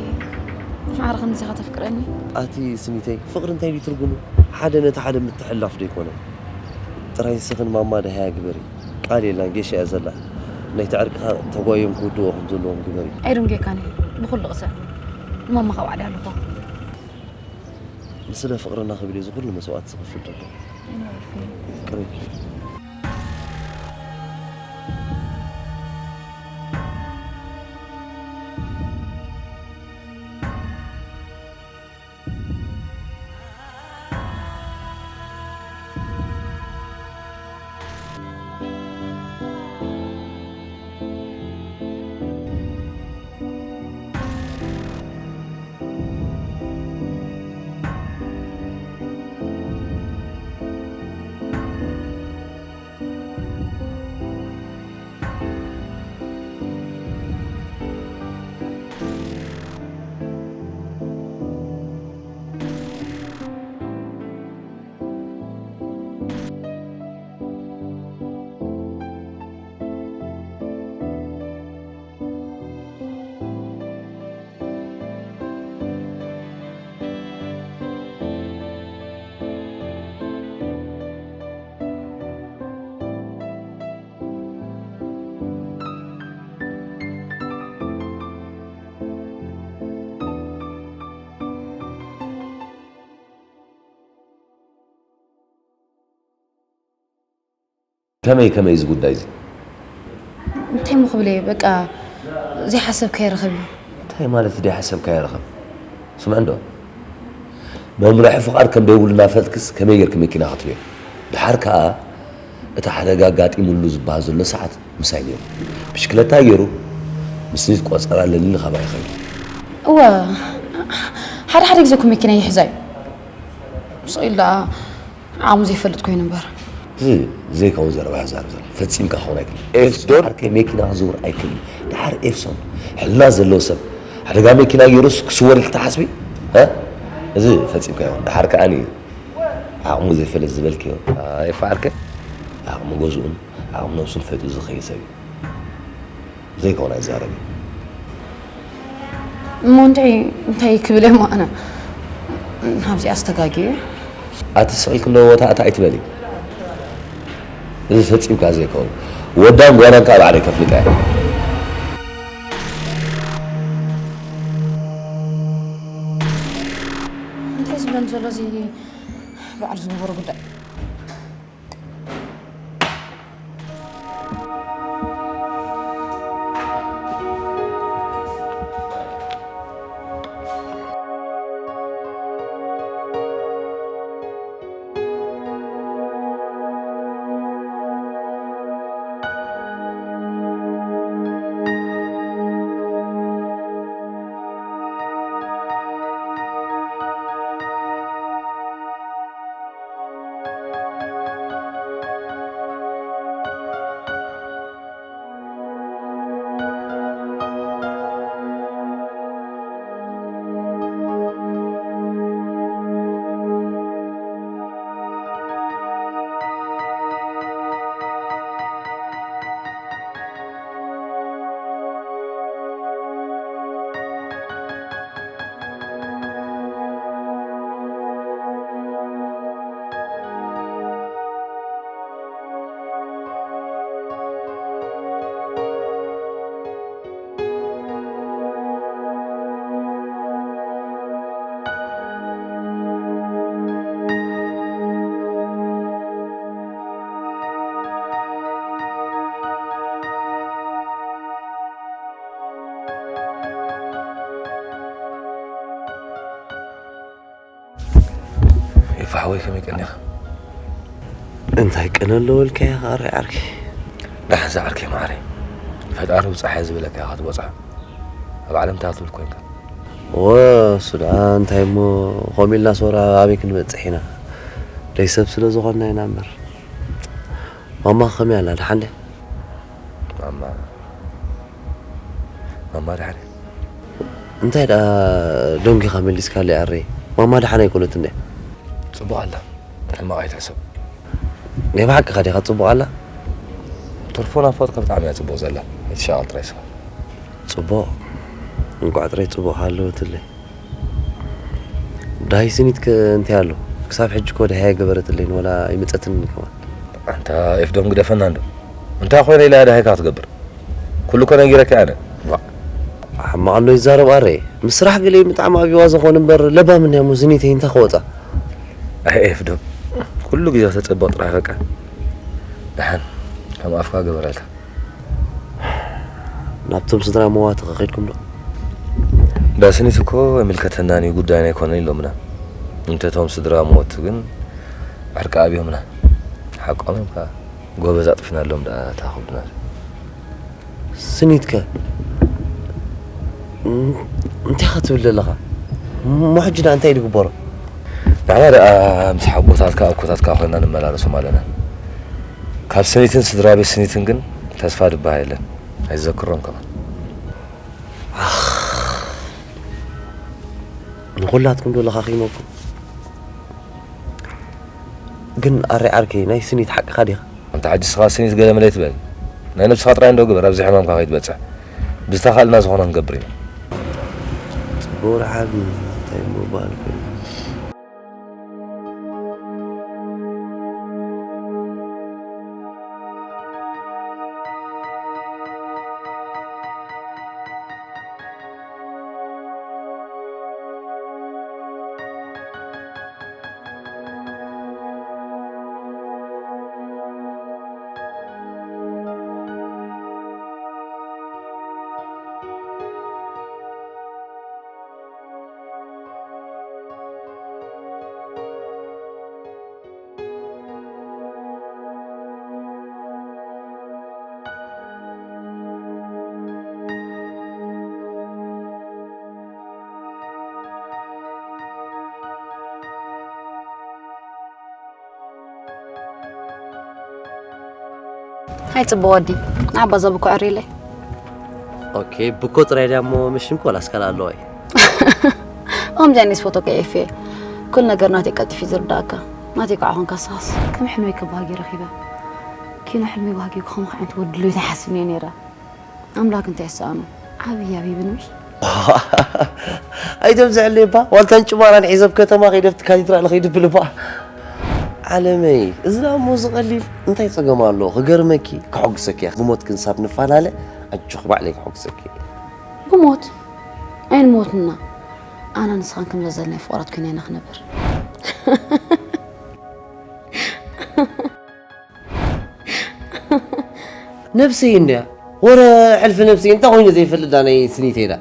ማዕረ ከምዚ ኢኻ ተፍቅረኒ? ኣቲ ስኒተይ፣ ፍቕሪ እንታይ ድዩ ትርጉሙ? ሓደ ነቲ ሓደ ምትሕልላፍ ዶ ኣይኮነን? ጥራይ ንስኽን ማማ ደሃያ ግበሪ። ቃል የላን፣ ጌሻ እያ ዘላ። ናይቲ ዕርቅኻ ተጓዮም ክውድእዎ ከም ዘለዎም ግበሪ። ኣይድንጌካን እየ፣ ብኹሉ ቅሰን። ንማማኻ ባዕለይ ኣለኹዋ። ንስለ ፍቕርና ክብል እዩ እዚ ኩሉ መስዋእቲ ዝኸፍል ዘሎ። ፍቅሪ። ከመይ ከመይ እዚ ጉዳይ እዚ? እንታይ እሞ ክብል እየ፣ በቃ ዘይሓሰብካዮ ርኸብ እዩ። እንታይ ማለት ዘይሓሰብካዮ ርኸብ? ስምዕ እንዶ፣ መምርሒ ፍቓድ ከም ደይብሉ እናፈለጥክስ ከመይ ጌርኪ መኪና ክትህብዮ? ደሓር ከኣ እቲ ሓደጋ ኣጋጢሙሉ ዝበሃል ዘሎ ሰዓት ምሳይ ነይሩ። ብሽክለታ ገይሩ ምስቲ ቆጸራ ለሊኒ ካባይ ከይዱ። እወ፣ ሓደ ሓደ ግዜ እኮ መኪና ይሕዛ እዩ። ስቕ ኢሉ ደኣ ዓቕሙ ዘይፈልጥ ኮይኑ እምበር። እዚ ዘይከውን ዘረባ እያ ትዛረብ ዘላ። ፈጺምካ ክኸውን ኣይክእልን። ኤፍሶን ዓርከይ መኪና ክዝውር ኣይክእልን። ደሓር ኤፍሶን ሕልና ዘለዎ ሰብ ሓደጋ መኪና ገይሩስ ክስወር ኢልኪ ትሓስቢ? እ? እዚ ፈጺምካ ይኸውን። ደሓር ከኣኒ ዓቕሙ ዘይፈልጥ ዝበልክዮ። ኤፋ ዓርከይ ዓቕሚ ገዝኡን ዓቕሚ ነብሱን ፈሊጡ ዝኸይድ ሰብ እዩ። ዘይኮነ ኣይዛረብን። እሞ እንታይ እንታይ ክብል እሞ ኣነ ናብዚኣ ኣስተጋግየ። ኣቲ ስቕ ኢልክን ዶ ወታእታ ኣይትበሊ። እዚ ፈጺምካ ዘይከውን። ወዳን ጓናን ከኣ ባዕለይ ከፍልጣ እየ። እንታይ ዝብለን ዘሎ እዚ ባዕሉ ዝገበሮ ጉዳይ። ኤፋ ሓወይ ከመይ ቀኒኻ? እንታይ ቅነ ኣለዎ ኢልካያ ከኣ ርኣይ ዓርከይ? ደሓን ዝዓርከይ መዓረይ፣ ፈጣሪ ብጻሕ እየ ዝበለካ ኢኻ ትበጽሖ። ኣብ ዓለም እንታይ ክትብል ኮንካ? እወ እሱ ደኣ እንታይ እሞ፣ ከምኡ ኢልናስ ወረ ኣበይ ክንበጽሕ ኢና? ደይ ሰብ ስለ ዝኾንና ኢና እምበር። ማማ ከመይ ኣላ? ደሓን ድያ? ማማ ማማ ደሓን እያ። እንታይ ደኣ ደንጊኻ መሊስካለይ ኣረይ? ማማ ደሓን ኣይኮነትን ድያ? ጽቡቕ ኣላ። ሕማቕ ኣይትሕሰብ። ናይ ብሓቅኻ ዲኻ ጽቡቕ ኣላ? ተርፎ ናፋጥካ ብጣዕሚ እያ ጽቡቕ ዘላ። ኣይትሻቐል ጥራይ ስኻ። ጽቡቕ። እንቋዕ ጥራይ ጽቡቕ ሃለወትለይ። ዳይ ስኒት ከ እንታይ ኣሎ? ክሳብ ሕጂ እኮ ደሃይ ገበረትለይን፣ ወላ ኣይመጸትንን ከማን። ኣንታ ኤፍዶም ግደፈና እንዶ። እንታይ ኮይነ ኢላ ደሃይካ ክትገብር? ኩሉ እኮ ነጊረካ ኣነ። ዋ። ሕማቕ ኣሎ ይዛረብ ኣረ። ምስ ስራሕ ገለ ብጣዕሚ ኣብዋ ዝኾን እምበር ለባም እንያ እሞ ስኒተይ እንታይ ክወጻ? ኣይ ኤፍዶም። ኩሉ ግዜ ተጸበቕ ጥራሕ በቃ። ደሓን ከም ኣፍካ ገበረልካ። ናብቶም ስድራ መዋቲ ከ ከይድኩም ዶ? ዳስኒት እኮ ኣይምልከተናን እዩ፣ ጉዳይና ኣይኮነን ኢሎምና። እንተ እቶም ስድራ መወቲ ግን ዕርቂ ኣብዮምና። ሓቆም እዮም ከኣ። ጎበዝ ኣጥፊናሎም ደኣ ተኣኹብና። ስኒትከ? እም፣ እንታይ ኢኻ ትብል ዘለኻ? እሞ ሕጂ ደኣ እንታይ እዩ ዝግበሮ? ንሕና ደኣ ምስ ሓጎታትካ ኣኮታትካ ኮይና ንመላለሶም ኣለና። ካብ ስኒትን ስድራ ቤት ስኒትን ግን ተስፋ ድበሃል የለን። ኣይዘክሮም ከማን። ኣኽ፣ ንኹላትኩም ዶ ለኻኺመኩም? ግን ኣረ ዓርከይ፣ ናይ ስኒት ሓቅኻ ዲኻ? ኣንታ ሕጂ ስኻ ስኒት ገለ መለ ትበል። ናይ ነብስኻ ጥራይ እንዶ ግበር፣ ኣብዚ ሕማምካ ከይትበጽሕ። ብዝተኻእልና ዝኾነ ክንገብር ኢና። ጽቡቕ ደሓን፣ እንታይ ምባል ኮይኑ? ሃይ ጽቡቕ ወዲ፣ ንዓባ እዛ ብኮ ዕሪለይ። ኦኬ፣ ብኮ ጥራይ ድያ እሞ ምሽንኮ ላስ ካልእ ኣለዋ እዩ? ከምዚ ዓይነት ፎቶ ከየፍየ። ኩሉ ነገር ናተይ ቀልጢፉ እዩ ዝርዳእካ። ናተይ ከዓ ኾንካ ስኻስ። ከም ሕልመይ ክበሃጊ ረኺበ። ኪኖ ሕልመይ ባህጊኡ ክኾንካ ዓይነት ወዲ ድሌት ኣይሓስብን እየ ነይረ። ኣምላክ እንታይ ይሰኣኖ? ዓብይ ኣብይ ብንብሽ። ኣይተብዝሐለይ እባ፣ ዋልታን ጭማራን ሒዘ ኣብ ከተማ ከይደ ኣብቲ ካቴድራል ከይደ ብል እባ። ዓለመይ፣ እዚ ደኣ እሞ እዚ ቀሊል እንታይ ጸገም ኣለዎ? ክገርመኪ፣ ከሐጉሰኪ እየ። ብሞት ክንሳብ ንፈላለ፣ ኣጆኺ ባዕለይ ከሐጉሰኪ። ብሞት? ኣይንሞትና። ኣነ ንስኻን ከም ዘዘለናይ ፍቑራት ኮይና ኢና ክነብር። ነብሰይ እንድያ። ወረ ሕልፊ ነብሰይ እንታይ ኮይኑ ዘይፈልጥ ዳ ናይ ስኒተይ ዳ።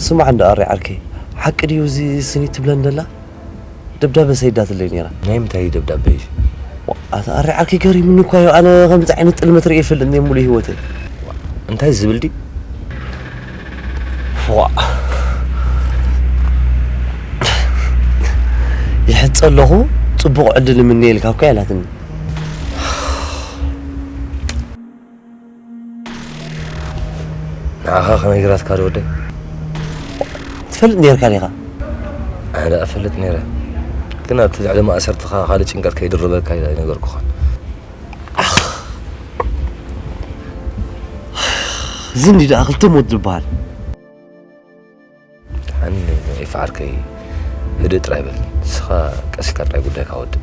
ስማዕ እንዳ ኣሬ ዓርከይ፣ ሓቂ ድዩ እዚ ስኒት ትብለን ደላ? ደብዳበ ሰይዳትለይ ነይራ። ናይ ምንታይ ደብዳበ እዩ? ዋ፣ ኣታ ኣሬ ዓርከይ ገሪሙኒ እኳ እዩ። ኣነ ከምዚ ዓይነት ጥልመት ርእየ ይፈልጥ እየ ሙሉእ ህይወተይ። እንታይ ዝብል ድዩ? ዋ። ይሕጸ ኣለኹ፣ ጽቡቕ ዕድል እምነየልካ እኳ ኢላትኒ። ንዓኻ ከነጊራትካ ዶ ወደይ? ትፈልጥ ነይርካ ዲኻ? ኣነ ደኣ እፈልጥ ነይረ። ግን ኣብቲ ልዕሊ ማእሰርትኻ ካልእ ጭንቀት ከይድርበካ ኢለ ኣይነገርኩኻን። ኣኽ። እዚ እንዲ ደኣ ክልተ ሞት ዝበሃል። ደሓን ኤፍ ዓርከይ፣ ህድእ ጥራይ በል። ንስኻ ቀስ ኢልካ ጥራይ ጉዳይካ ወድእ።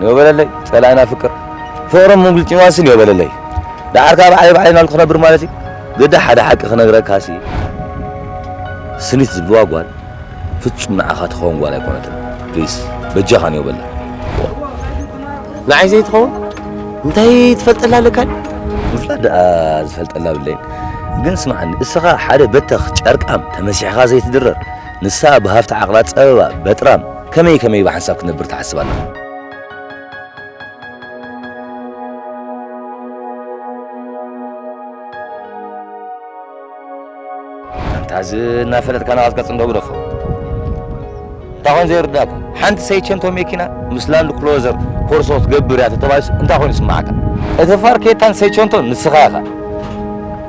ንበለለይ ጸላእና ፍቅር ፍቅሮም ምንጉልጭዋስን የበለለይ። ደሓር ካብ ዓይ ባዕለይ ናልኩ ክነብር ማለት እዩ። ግዳ ሓደ ሓቂ ክነግረካሲ፣ ስኒት ዝብልዋ ጓል ፍጹም ንዓኻ ትኸውን ጓል ኣይኮነትን። ፕሊስ በጃኻ ንዮ በላ። ንዓይ ዘይትኸውን እንታይ ትፈልጠላ ኣለካ? ምፍላጥ ደኣ ዝፈልጠላ ብለይን። ግን ስምዓኒ፣ እስኻ ሓደ በተኽ ጨርቃም ተመሲሕኻ ዘይትድረር፣ ንሳ ብሃፍቲ ዓቕላ ጸበባ በጥራም ከመይ ከመይ ብሓንሳብ ክትነብር ትሓስብ ኣለኻ? ኣንታ እዚ እናፈለጥካ ናባትካ ጽንዶ ግደፎ። እንታይ ኾን ዘይርዳእካ? ሓንቲ ሰይቸንቶ መኪና ምስ ላንድ ክሎዘር ኮርሶ ክትገብር እያ ተተባሂሱ እንታይ ኾን ይስማዓካ? እቲ ፋርኬታን ሰይቸንቶን ንስኻ ኢኻ።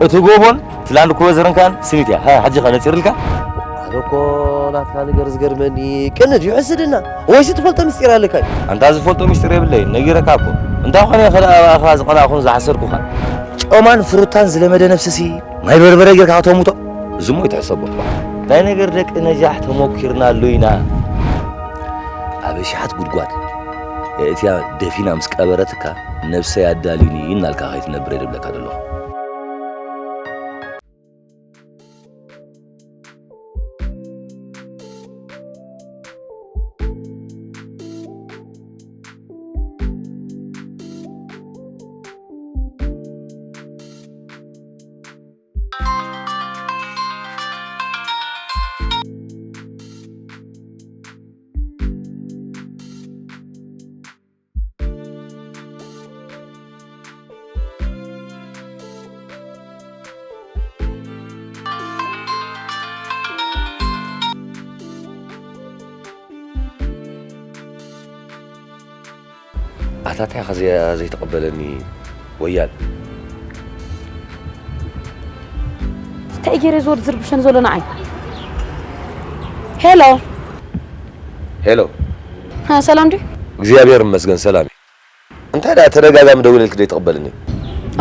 እቲ ጎቦን እቲ ላንድ ክሎዘርን ከኣ ስኒት እያ። ሃ፣ ሕጂ ኸ ነጺርልካ? ኣነ እኮ ናትካ ነገር ዝገርመኒ፣ ቅን ድዩ ሕስድና? ወይስ ትፈልጦ ምስጢር ኣለካ? ኣንታ ዝፈልጦ ምስጢር የብለይን፣ ነጊረካ እኮ። እንታይ ኾነ ኸ ደኣ ብኣኻ ዝቐናእኩን ዝሓሰርኩኻን? ጨማን ፍሩታን ዝለመደ ነብስሲ ማይ በርበረ ጌርካ ከተሙቶ? እዚ እሞ ይትሕሰቦ። ናይ ነገር ደቂ ነጃሕ ተሞኪርናሉ ኢና። ኣብ ኣሽሓት ጉድጓድ የእትያ ደፊና ምስ ቀበረትካ፣ ነብሰይ ኣዳልዩኒ እናልካ ከይትነብር እየ ዝብለካ ዘለኹ። ኣታ እንታይ ኢኻ ዘይ-፣ ዘይተቐበለኒ ወያል? እንታይ ገይረ ዝወድ ዝርብሸን ዘሎ ንዓይ? ሄሎ። ሄሎ። ሃ፣ ሰላም ድዩ? እግዚኣብሔር ይመስገን ሰላም እዩ። እንታይ ደኣ ተደጋጋሚ ደዊለልኪ ዘይተቐበልኒ?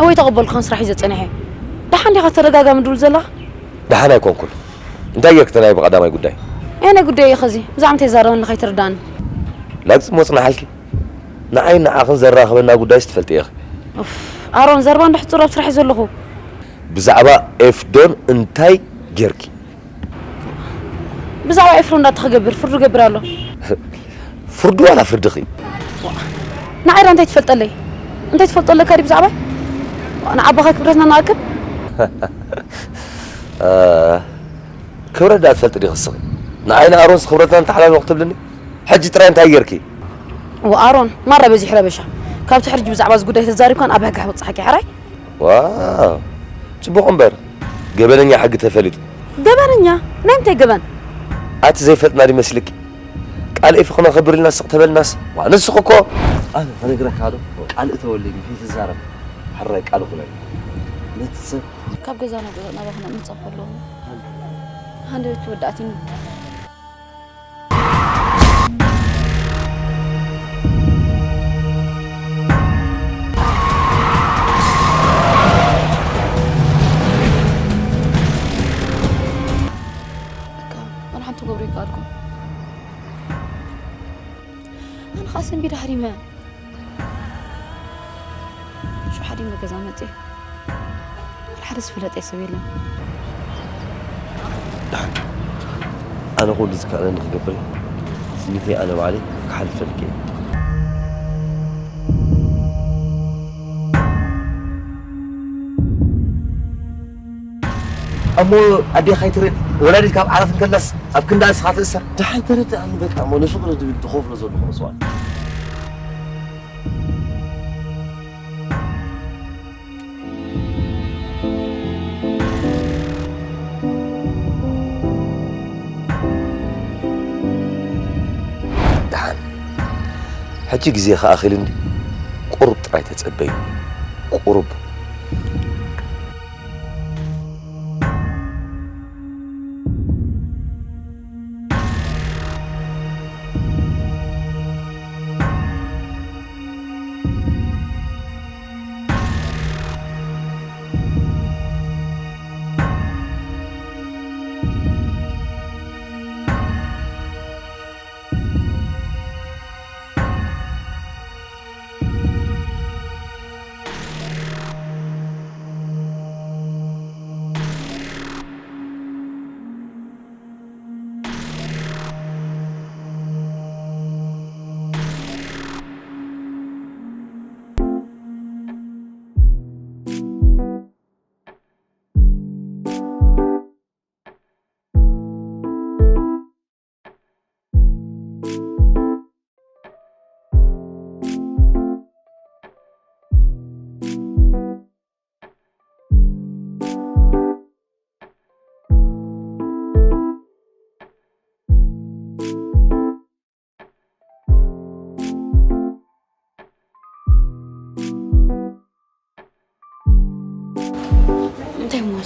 እወ ኣይተቐበልኩኻን፣ ስራሕ እዩ ዘጸኒሐ። ደሓን ዲኻ ተደጋጋሚ ድውል ዘለኻ? ደሓን ኣይኮንኩን። እንታይ ጌርኪ ተናይ ብቐዳማይ ጉዳይ? ኣየናይ ጉዳይ እዩ ኸዚ? ብዛዕባ እንታይ ይዛረበኒ ከይትርዳእኒ? ላግጺ ሞጽናሓልኪ? ንዓይ ንዓኽን ዘራኽበና ጉዳይስ ትፈልጢ ኢኺ። ኡፍ፣ ኣሮን ዘረባ እንዶ ሕጹር ኣብ ስራሕ እዩ ዘለኹ። ብዛዕባ ኤፍዶን እንታይ ጌርኪ? ብዛዕባ ኤፍሮን እንዳታ ክገብር ፍርዱ ገብር ኣሎ። ፍርዱ ዋላ ፍርድኺ? ንዓይ ዳ እንታይ ትፈልጠለይ? እንታይ ትፈልጦ ኣለካ ድዩ ብዛዕባይ? ንዓባኻ ክብረትና ንኣክብ? እ፣ ክብረት ደኣ ትፈልጢ ዲኺ እስኺ? ንዓይ ንኣሮንስ ክብረትና ንተሓላልዎ ክትብልኒ? ሕጂ ጥራይ እንታይ ጌርኪ? ወኣሮን፣ ማራ በዚሑ ረበሻ። ካብቲ ሕርጂ ብዛዕባ እዚ ጉዳይ ተዛሪብካን ኣብ ሕጊ ክበጽሓካ እየ፣ ሕራይ? ዋው፣ ጽቡቕ እምበር፣ ገበነኛ ሕጊ ተፈሊጡ። ገበነኛ? ናይ ምንታይ ገበን? ኣቲ ዘይፈልጥና ድዩ መስልኪ? ቃል ኤፊ ክነኸብር ኢልና ስቕ ተበልናስ? ዋ፣ ንስኺ እኮ። ኣነ ክነግረካ ዶ? ቃል እተወለይ ከይትዛረብ። ሕራይ ቃል እኹለይ። ነቲ ሰብ ካብ ገዛ ናብ ገዛ ናባኽና ምጻእ ከለኹ። ሃንደበት ወዳእትኒ። በቃ፣ ዋላ ሓንቲ ክገብሮ ኣይከኣልኩን። ኣነ ኸኣ ሰንቢደ ሃሪመ። ሽዑ ሓዲመ ገዛ መጽየ። ሓደ ዝፈለጠ ሰብ የለን። ደሓን። ኣነ ኩሉ ዝከኣለኒ ክገብር እየ። ስኒተይ ኣነ ባዕለይ ክሓልፈልኪ እየ። እሞ ኣዴኻ ኣይትርኢ? ወላዲት ካብ ዓራት እንከላስ ኣብ ክንዳ ንስኻ ትእሰር? ደሓን ተረድኣኒ በቃ። እሞ ንፍቕሪ ዝብል ትኸፍሎ ዘለኹ መስዋእቲ። ደሓን። ሕጂ ግዜኻ ኣኺሉ እንድዩ። ቁሩብ ጥራይ ተጸበዩ። ቁሩብ።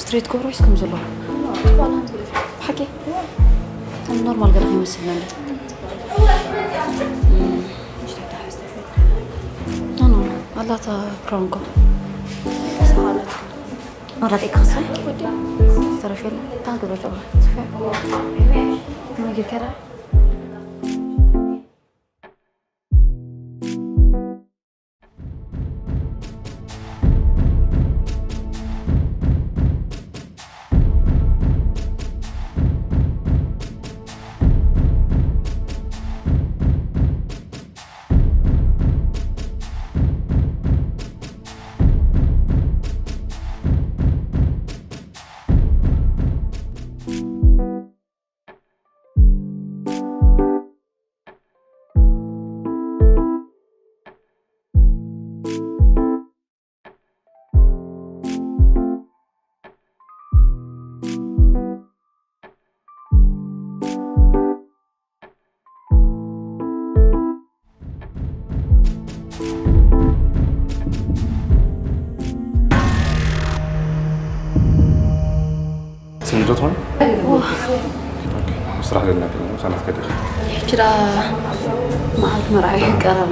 ስትሬት ክገብሮ ወይስ ከም ዘለዎ? ብሓቂ ከም ኖርማል ገለ ከይመስልና እንደ ኖ ኖ ኣላታ ፕሮንኮ ኣላታ ክስፈ ተረፊ ታንክ በጨባ ስፈ ምግብ ከዳ ስኒ ዶ ትኾኒ? ኦኬ፣ ስራሕ ዘለና ግን ምሳና ትከደሽ። ሕጂ ደኣ መዓልቲ መርዓ እዩ ቀረብ።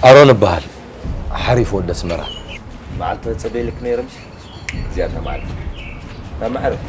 ኣሮን እበሃል። ሓሪፍ ወዲ ኣስመራ። መዓልቲ ተጸበየልክ ነይረ፣ ምሽ? እዚኣታ መዓልቲ። ናብ መዕረፊ።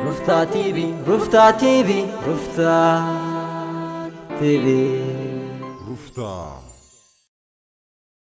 ሩፍታ ቲቪ፣ ሩፍታ ቲቪ፣ ሩፍታ ቲቪ። ሩፍታ